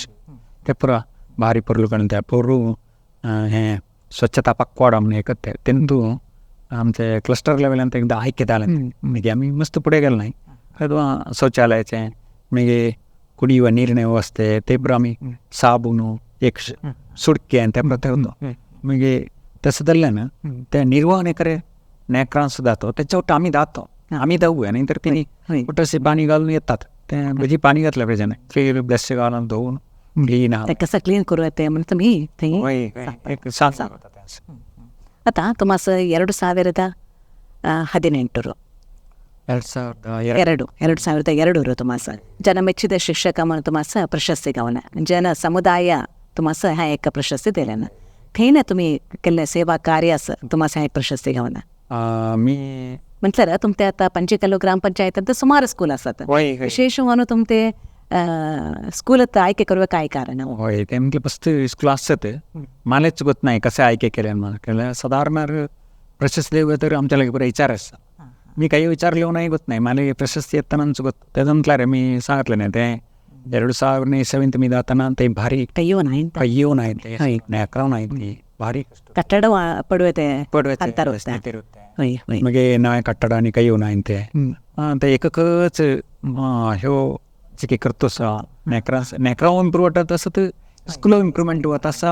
ते पुरो भारी पोरlu काडून ते पोरू हें स्वच्छता पखवाडा म्हणून एक तेंतू आमचे क्लस्टर लेवलान एकदां आयके जालें मागीर आमी मस्त फुडें गेले नाही शौचालयाचें मागीर कुडियुವ ನೀರಿನ ವ್ಯವಸ್ಥೆ ते पुरो आमी साबून एक सुडके ते पुरो ठेवतो. मागीर तसं जाल्ल्यान ते निर्वहण करे नेकरां सुद्दां तेच्या वट्ट आमी जातो आमी धांवूया न्ही तर तेणी वट्टसे पाणी घालून येतात ते भजी पाणी घातल्या पाहिजे क्लीन ब्रश घालून धुवून क्लीन कसं क्लीन करूया ते म्हणून तुम्ही एक सांग. आता तुमास 2018 2002 तुमास ಜನಮೆಚ್ಚಿದ ಶಿಕ್ಷಕ म्हणून तुमास ಪ್ರಶಸ್ತಿ गावना ಜನ ಸಮುದಾಯ तुमास ह्या एक प्रशस्ती दिल्यान थंय तुम्ही केल्ले सेवा कार्य तुमास ह्या एक प्रशस्ती गावना मी म्हटल्यार तुमते आता पंचकल्लू ग्रामपंचायत सुमार स्कूल आसात विशेष म्हणून तुमते स्कूलात आयके करूया काय कारण? हय ते म्हटलं फक्त स्कूल आसत मालेच गोत नाही कशें आयके केलें म्हणून सादारण प्रशस्ती तर आमच्या लागीं बरें विचार आसा. मी काही विचारले नाही गोत नाही मला प्रशस्ती येतानाच गोत तें म्हटल्यार मी सांगितलें न्ही तें 2000 ಇಸವಿಂತ मी जाताना ते भारी ಕಯ್ಯೋ नाही ಕಯ್ಯೋ नाही नेकराव नाही भारी ಕಟ್ಟಡ पडवे पडवे मागीर नवें कट्टड आनी कयो नाही ते ते एककच ह्यो जे करतो सा नेकरा नेकराव इम्प्रूव जाता तसं स्कुलो इम्प्रुवमेंट वता आसा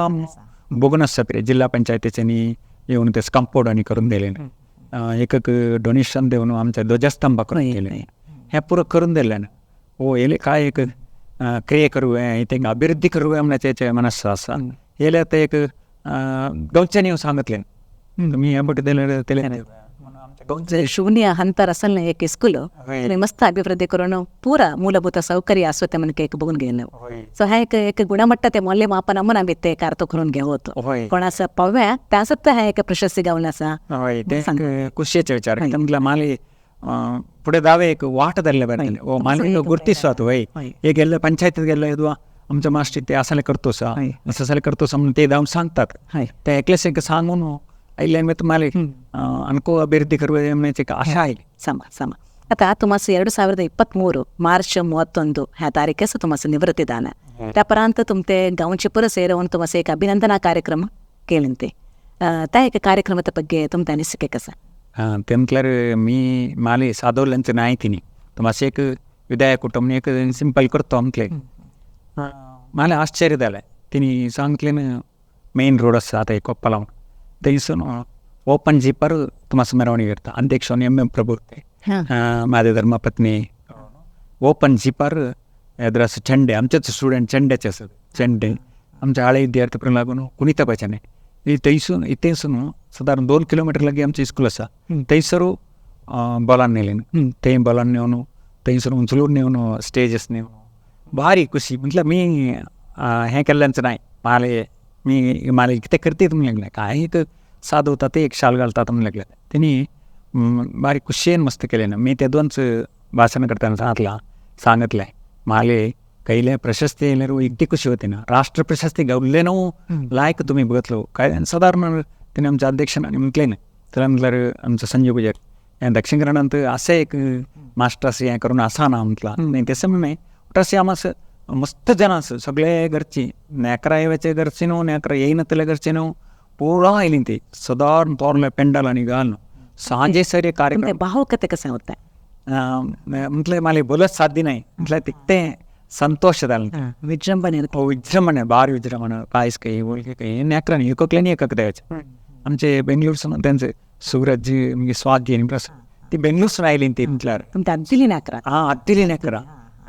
बघून आसता पिरे जिल्हा पंचायतीच्यांनी येवन ते कंपाउंड आनी करून दिलें एक डोनेशन देवन आमचे ध्वजस्तंभ करून केले हें पुरो करून दिलें. ओ येले काय एक क्रिये करूया तेंका अभिवृद्धी करूया म्हणल्याचे मनस आसा येले आतां एक गांवच्यांनी येवन सांगतलें तुमी हें बट दिलें तेलें ಶೂನ್ಯ ಹಂತರ ಅಸಲ್ एक स्कूल मस्त अभिवृद्धी करून पूरा ಮೂಲಭೂತ ಸೌಕರ್ಯ असो म्हणून एक बघून गेलो. सो हा एक एक गुणमट्ट ते मौल्यमापन म्हणून आम्ही ते कार्तो करून घेवतो कोणाचं पव्या त्यासत हा एक प्रशस्ती गावला आसा. हय ते खुशयेचे विचार म्हटल्यार माली फुडें दावे एक वाट धरले बरें ओ माली गुर्तिसो वय एक गेल्ले पंचायतीत गेल्ले येदो आमचो मास्टर ते असले करतोस असं करतोस म्हणून ते जावन सांगतात ते एकलेच एक सांगून आयल्यान माली अनको अभिवृद्धी करूया म्हणण्याची एक आशा आयली. समा समा आता तुमास 2023 मार्च 31 ह्या तारीखेस तुमास निवृत्ती दान. त्यापरांत तुमते गांवचे पुर सेरवून तुमास एक अभिनंदना कार्यक्रम केले ते. त्या ಕಾರ್ಯಕ್ರಮದ ಬಗ್ಗೆ तुमचे ಅನಿಸಿಕೆ कसा? तेमतल्यार मी माले सादोरल्यांचे नाही तिनी मातशें एक विदाय कुटुंब एक सिंपल करतो म्हटलें. माले आश्चर्य जालें तिनी सांगलें मेन रोड आसा आतां कोप्पला थंयसून ओपन जीपार तुमास मेरवणी करता अध्यक्ष एम एम प्रभु माझे धर्मपत्नी ओपन जीपार एद्रास चेंडे आमचेच स्टुडंट चेंड्याचे आसत चेंडे आमचे हळे विद्यार्थी लागून कुणीता पाच्याने थंयसून इथेसून सादारण 2 किलोमीटर लागी आमचें स्कूल आसा थंयसर बॉलान नेलें थंय बॉलान नेवन थंयसर उंचलून नेवन स्टेजस नेवन भारी खुशी म्हटल्यार मी हें केल्ल्याच नाही माले मी माले कितें करतीत म्हणून लागलें काय एक साद वता ते एक शाल घालतात म्हणून लागलें तेणी बारीक खुशयेन मस्त केलें. मी तेदोंच भाशण करतना सांगतलें माले कैले प्रशस्ती येयल्यार इतकी खुशी होती ना राष्ट्र प्रशस्ती गावले न्हू लायक तुमी बघतलो काय सादारण तेणे आमच्या अध्यक्षान म्हटलें न्हय तर म्हटल्यार आमचो संजीव पुजारी हें दक्षिण कन्नडांत अशें एक मास्टर्स हें करून आसा ना म्हटलां न्ही तशें म्हणून तशें आम मस्त जन आसा सगळे घरची नेकरा येवचे घरची न्हू नेकरा येयनातले घरची न्हू पुरा आयली ती सदारण तोरले पेंडल आनी घालून सांजे सर कार्यक्रम भावुकते कशें वता म्हटलें माले बोलत साध्य नाही म्हटल्यार तितकें संतोष जालें. विजृंभणे विजृंभणे भारी विजृंभणे पायस काही ओळखी काही नेकरान एककल्यानी एकक द्यायचे आमचे बेंगलोरसून त्यांचे सूरज मागीर स्वाती आनी प्रसाद ती बेंगलोरसून आयली ती म्हटल्यार अद्दिली नेकरा हां अद्दिली नेकरा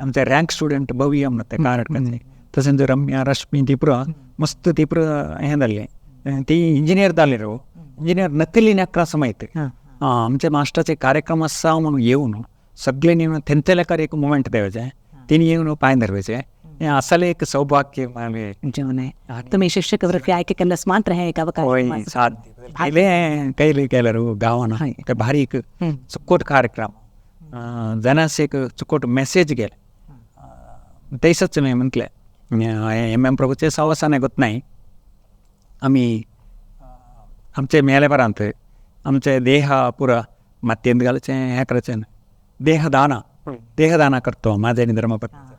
आमचे रँक स्टुडंट भव्य म्हणटा ते कारडकाचे तशेंच रम्या रश्मी ती पुरा मस्त ती पुरा हें जाल्लें ती इंजिनियर जाली रो इंजिनियर नकली नेकरा समयत आमचे मास्टराचे कार्यक्रम आसा म्हणून येवन सगळे नेवन तेंचे लेखार एक मुमेंट द्यायचे तिने येवन पांय धरवायचे हें आसलें एक सौभाग्य माले जेवण तुम्ही शिक्षक वृत्ती आयके केन्नाच मात्र हें एक अवकाश साध्य पयलें कैले केल्यार गांवान ते भारी एक चुकोट कार्यक्रम जनास एक चुकोट मेसेज गेले तैसच न्हय म्हटलें एम एम प्रभूचे सवासाने गोत नाही आमी आमचे मेले परांत आमचे देह पुरा मातयेंत घालचें हें करचें देहदान देहदान करतो माझे आनी धर्मपत्नी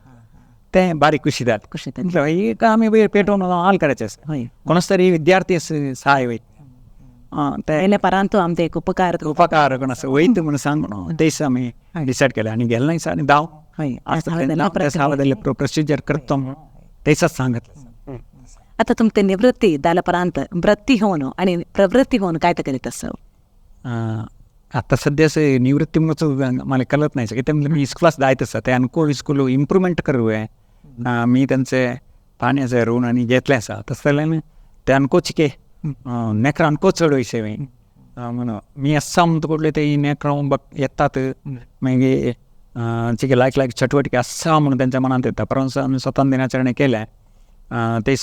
तें बारीक खुशी जालें खुशी म्हटलें एक आमी पेटोवन हाल करायचें आसा कोणाच तरी विद्यार्थी सहाय वयता ते मेले परांत आमचे एक उपकार उपकार कोण आसा वयता म्हणून सांगून तेच आमी डिसायड केलें आनी गेले नाही आनी धांव प्रोसिजर करतो म्हणून तेच सांगतलें. आता तुमचे निवृत्ती जाल्या परांत वृत्ती होवन आनी प्रवृत्ती होवन काय करीत आसा? आता सध्या निवृत्ती म्हणून मला कळत नाही कितें म्हणजे मी इस्कुलास जायत आसा ते आनको इस्कूल इम्प्रुवमेंट करूं मी त्यांचे पाण्याचे ऋण आनी घेतलें आसा तशें जाल्यार ते आनको चिके नेकरा आनको चड वयशे म्हणून मी आसा म्हणटा पडले ते नेकरां बग येतात मागीर चिके लायक लायक चटवटिके आसा म्हणून तेंच्या मनांत येता परंत आमी स्वतान दिनाचरणे केलें ते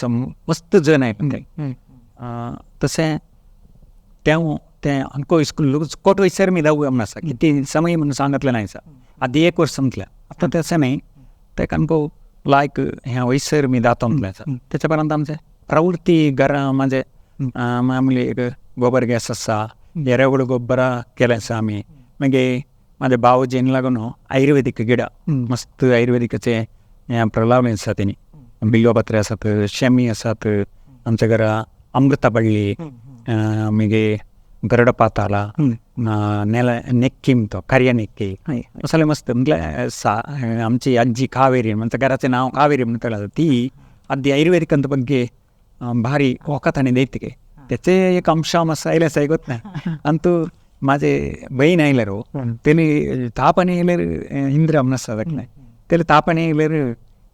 मस्त जण आयले तशें तें तें आमकां इस्कूल कोट वयसर मी धांवया म्हूण आसा कितें समय म्हणून सांगतलें ना आसा आदी एक वर्स म्हटलें आतां तशें न्हय तेका आमकां लायक हें वयसर मी जातो म्हटलें आसा. तेच्या उपरांत आमचें प्रवृत्ती घरां म्हणजे आमगे एक गोबर गॅस आसा एरेवड गोबर केलें आसा आमी मागीर म्हाजे भावोजीन लागून आयुर्वेदीक गिडां मस्त आयुर्वेदीकाचें हें प्रलावलें आसा तेणी बिल्वपत्रे आसात शेमी आसात आमच्या घरा अमृता पडली मागीर गरड पाताला नेला नेक्की म्हणतो karya नेक्की मसाले मस्त म्हटल्यार सा आमची आजी कावेरी म्हणजे घराचें नांव कावेरी म्हणटाले ती आदी आयुर्वेदिकांत ಬಗ್ಗೆ भारी वखद आनी दैतिके त्याचे एक अंश आसा आयले आसा गोत ना आनी तूं म्हाजे बहीण आयल्यार तेणी ताप आनी येयल्यार इंद्रा म्हण आसा ताका तेले ताप आनी येयल्यार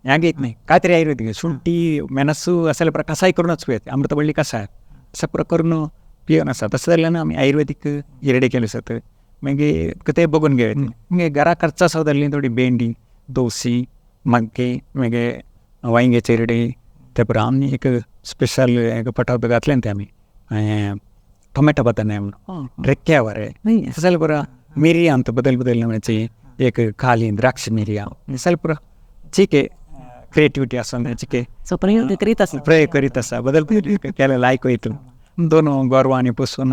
हें घेत नाही काय तरी आयुर्वेदिक शुंठी मेनसू असले प्रकार कसाय करूनच पियेत अमृतवल्ली कसाय असं पुरो करून पिवन आसा. तशें जाल्यार आमी आयुर्वेदीक रेडी केले आसात मागीर ते बघून घेवं मागीर घरा खर्च आसा जाल्ली थोडी भेंडी दोसी मग्गे मागीर वांयग्याचे रेडी ते पुरो आमी एक स्पेशल एक पटाव घातलें ते आमी टोमॅटो बदल म्हणून रेक्क्या वरे तशें पुरो मिरयां बदल बदल म्हणजे एक खाली द्राक्ष मिरयां जाल्यार पुरो ठीक आहे क्रिएटिविटी आसा चिके सो प्रयोग करीत आसा प्रयोग करीत आसा बदल केले लायक वयता दोन गोरवां आनी पोसून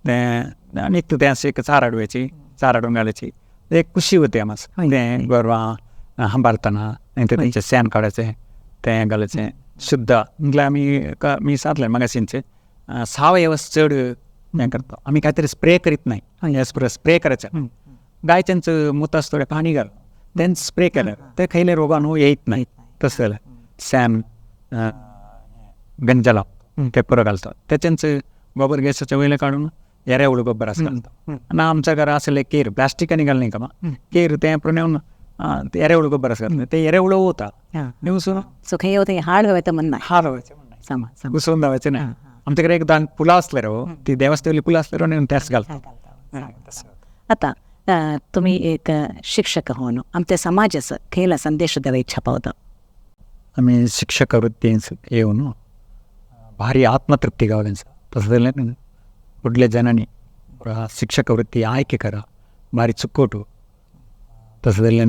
तें आनी तें अशें एक चार हाडवायची चार हाडून घालायची एक खुशी होती आमकां तें गोरवां हांबारतना तेंचें शेण काडायचें तें घालायचें शुद्ध म्हटल्यार आमी मी सांगलें मागाशींचें सावयव चड हें करता आमी कांय तरी स्प्रे करीत नाही, स्प्रे करायचं गायच्यांचं मुतास थोडें पाणी घाल तेंच स्प्रे केल्यार ते खंयले रोगाणू येत नाही. तसं जाल्यार सॅम गंजला ते पुरो घालतात तेचेंच गोबर गॅसाच्या वयले काडून एरेहुळ गोबर असं घालता. आनी आमच्या घरा आसले केर प्लास्टिकांनी घालनाय का केर तें पुरो एरेहुळ गोबर असं घालता ते एरेहुळ वता निवसून सो खंय येवता हाड व्हांवता म्हण नाही, हाड व्हांवचें घुसोवन धांवायचें ना. आमच्याकडे एकदां फुलां आसले रो ती देवस्थेवली फुलां आसले रो त्याच घालता. आता तुम्ही एक शिक्षक होऊन आमच्या समाजाचं खेळ संदेश द्यावा इच्छा पावता. आम्ही शिक्षक वृत्तींस येऊन भारी आत्मतृप्ती गावल्यांचा तसं जाल्यार फुडल्या जनांनी शिक्षक वृत्ती आयके करा भारी चुकोटू तसं जाल्यार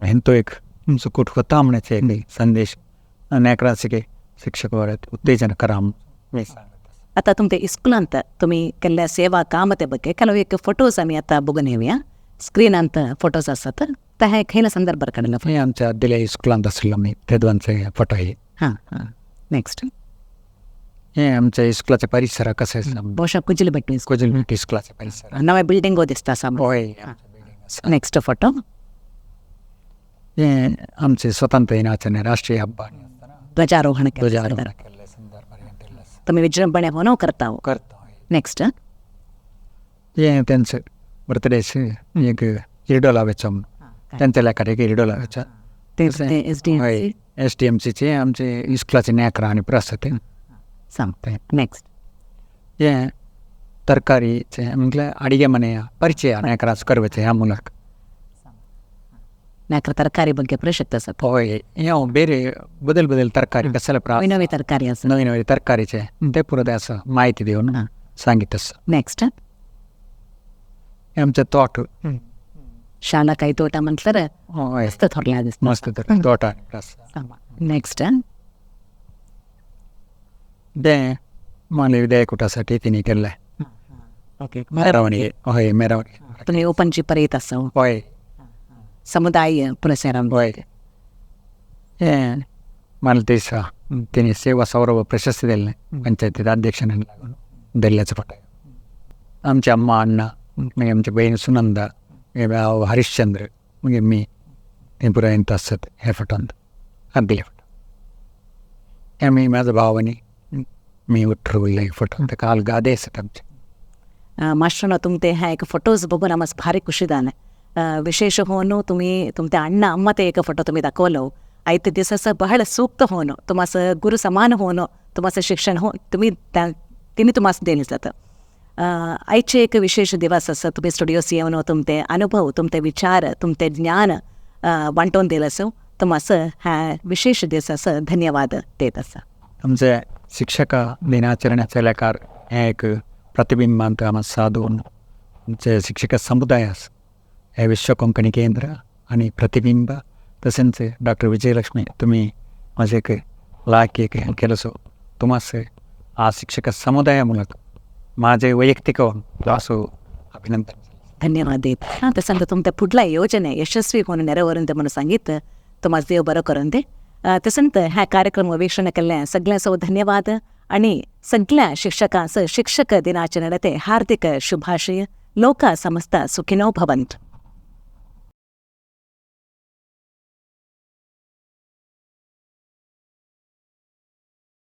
हेंतो एक चुकोट होता म्हणण्याचे एक संदेश नेकराचे शिक्षक उत्तेजन करा. आता तुमच्या इस्कुलांत तुम्ही केल्ल्या सेवा कामते ಬಗ್ಗೆ ಕೆಲವು एक फोटोज आम्ही आता बघून येऊया. स्क्रीनांत फोटोज असतात तर हे खंयला संदर्भार काडला हे आमच्या दिल्या इस्कुलांत आसलो आमी तेदवांचे फोटो हे. हां हां नेक्स्ट हे आमच्या इस्कुलाच्या परिसरा कसं आसा ಬಹುಶಃ कुजिलबेट्टू कुजिलबेट्टू इस्कुलाचे परिसर नवे बिल्डिंगो दिसता आसा. हय. नेक्स्ट फोटो हे आमचे स्वतंत्र दिनाचरणे राष्ट्रीय हब्बा ध्वजारोहण ध्वजारोहण तुम्ही विजृंभणे होनो करता करता. नेक्स्ट हे त्यांचं बर्थडेस एक इरडो लावायचो त्यांच्या लेखार एक इरडो लावायचो ते एस डी एम सीचे आमचे इस्कुलाचे नेकरा आनी प्रस ते सांगते. नेक्स्ट हे तरकारीचे म्हटल्यार अडिगे मನೆಯ ಪರಿಚಯ ನೇಕರಾಸ್ करवचे ह्या ಮೂಲಕ नाकर तरकारी ಬಗ್ಗೆ ಪ್ರಶಕ್ತ सत होय हे ಬೇರೆ बदल बदल तरकारी कसाला नवी नवी तरकारी आसा नवी नवी तरकारीचे ते पुरो ते असं माहिती देऊन सांगित आसा. नेक्स्ट हे आमचे तोट शाळा काही तोटा म्हटल्यार हय मस्त थोडल्या दिसता मस्त तोटा. नेक्स्ट ते मानवी विद्याकुटासाठी तिने केल्लें ओके मेरावणी हय मेरावणी तुम्ही ओपन जिपर येत आसा हय समुदाय पुरस्कार हय. हे मालतेसा तिने सेवा सौरभ प्रशस्ती दिल्लें पंचायतीत अध्यक्षांनी लागून दिल्ल्याचो फोटो. आमचे अम्मा अण्णा मागीर आमची बहीण सुनंदा मागीर भाव हरिश्चंद्र मागीर मी हे पुरायंत आसत ह्या फोटोंत आदले फोटो. हे आमी म्हाजो भाव आनी मी उठरवल्ले फोटो ते काल गादे आसत आमचे. मास्टरनो तुमते ह्या एक फोटोज बघून आमकां भारी खुशी जालें. ವಿಶೇಷ ಹೋನು ತುಮಿ ತುಮತೆ ಅಣ್ಣ ಅಮ್ಮತೆ ಏಕ ಫೋಟೋ ತುಮಿ दाखवलो आयते दिसास ಬಹಳ ಸೂಕ್ತ ಹೋನು तुमास गुरु समान होनो तुमास शिक्षण हो तुम्ही तिने तुमास देणे जातं. आयचे एक विशेष दिवस आसा तुमी स्टुडियोस येवन तुमते अनुभव तुमते विचार तुमते ज्ञान वांटोवन दिलं असो तुमास ह्या विशेष दिवसास धन्यवाद देत आसा. आमचे शिक्षक दिनाचरणाचे लेखार हें एक प्रतिबिंबांत आमकां सादोवन आमचे शिक्षक समुदाय आसा हे विश्व कोंकणी केंद्र आनी प्रतिबिंब तशेंच डॉक्टर विजयलक्ष्मी तुमी म्हाजे एक लायक एक केलो सो तुमास आ शिक्षक समुदाया ಮೂಲಕ माझे वैयक्तिक असो अभिनंदन धन्यवाद देत. हां तसं तुमच्या फुडला योजने यशस्वी होऊन ನೆರವೇರಂತೆ म्हणून सांगित तुम्हाला देव बरो करून दे. तसंत ह्या कार्यक्रम वीक्षण केल्ल्या सगळ्यांचो धन्यवाद आणि सगळ्या शिक्षकांस शिक्षक दिनाचरणाचे हार्दिक शुभाशय. लोक समस्त सुखिनो भवन्तु.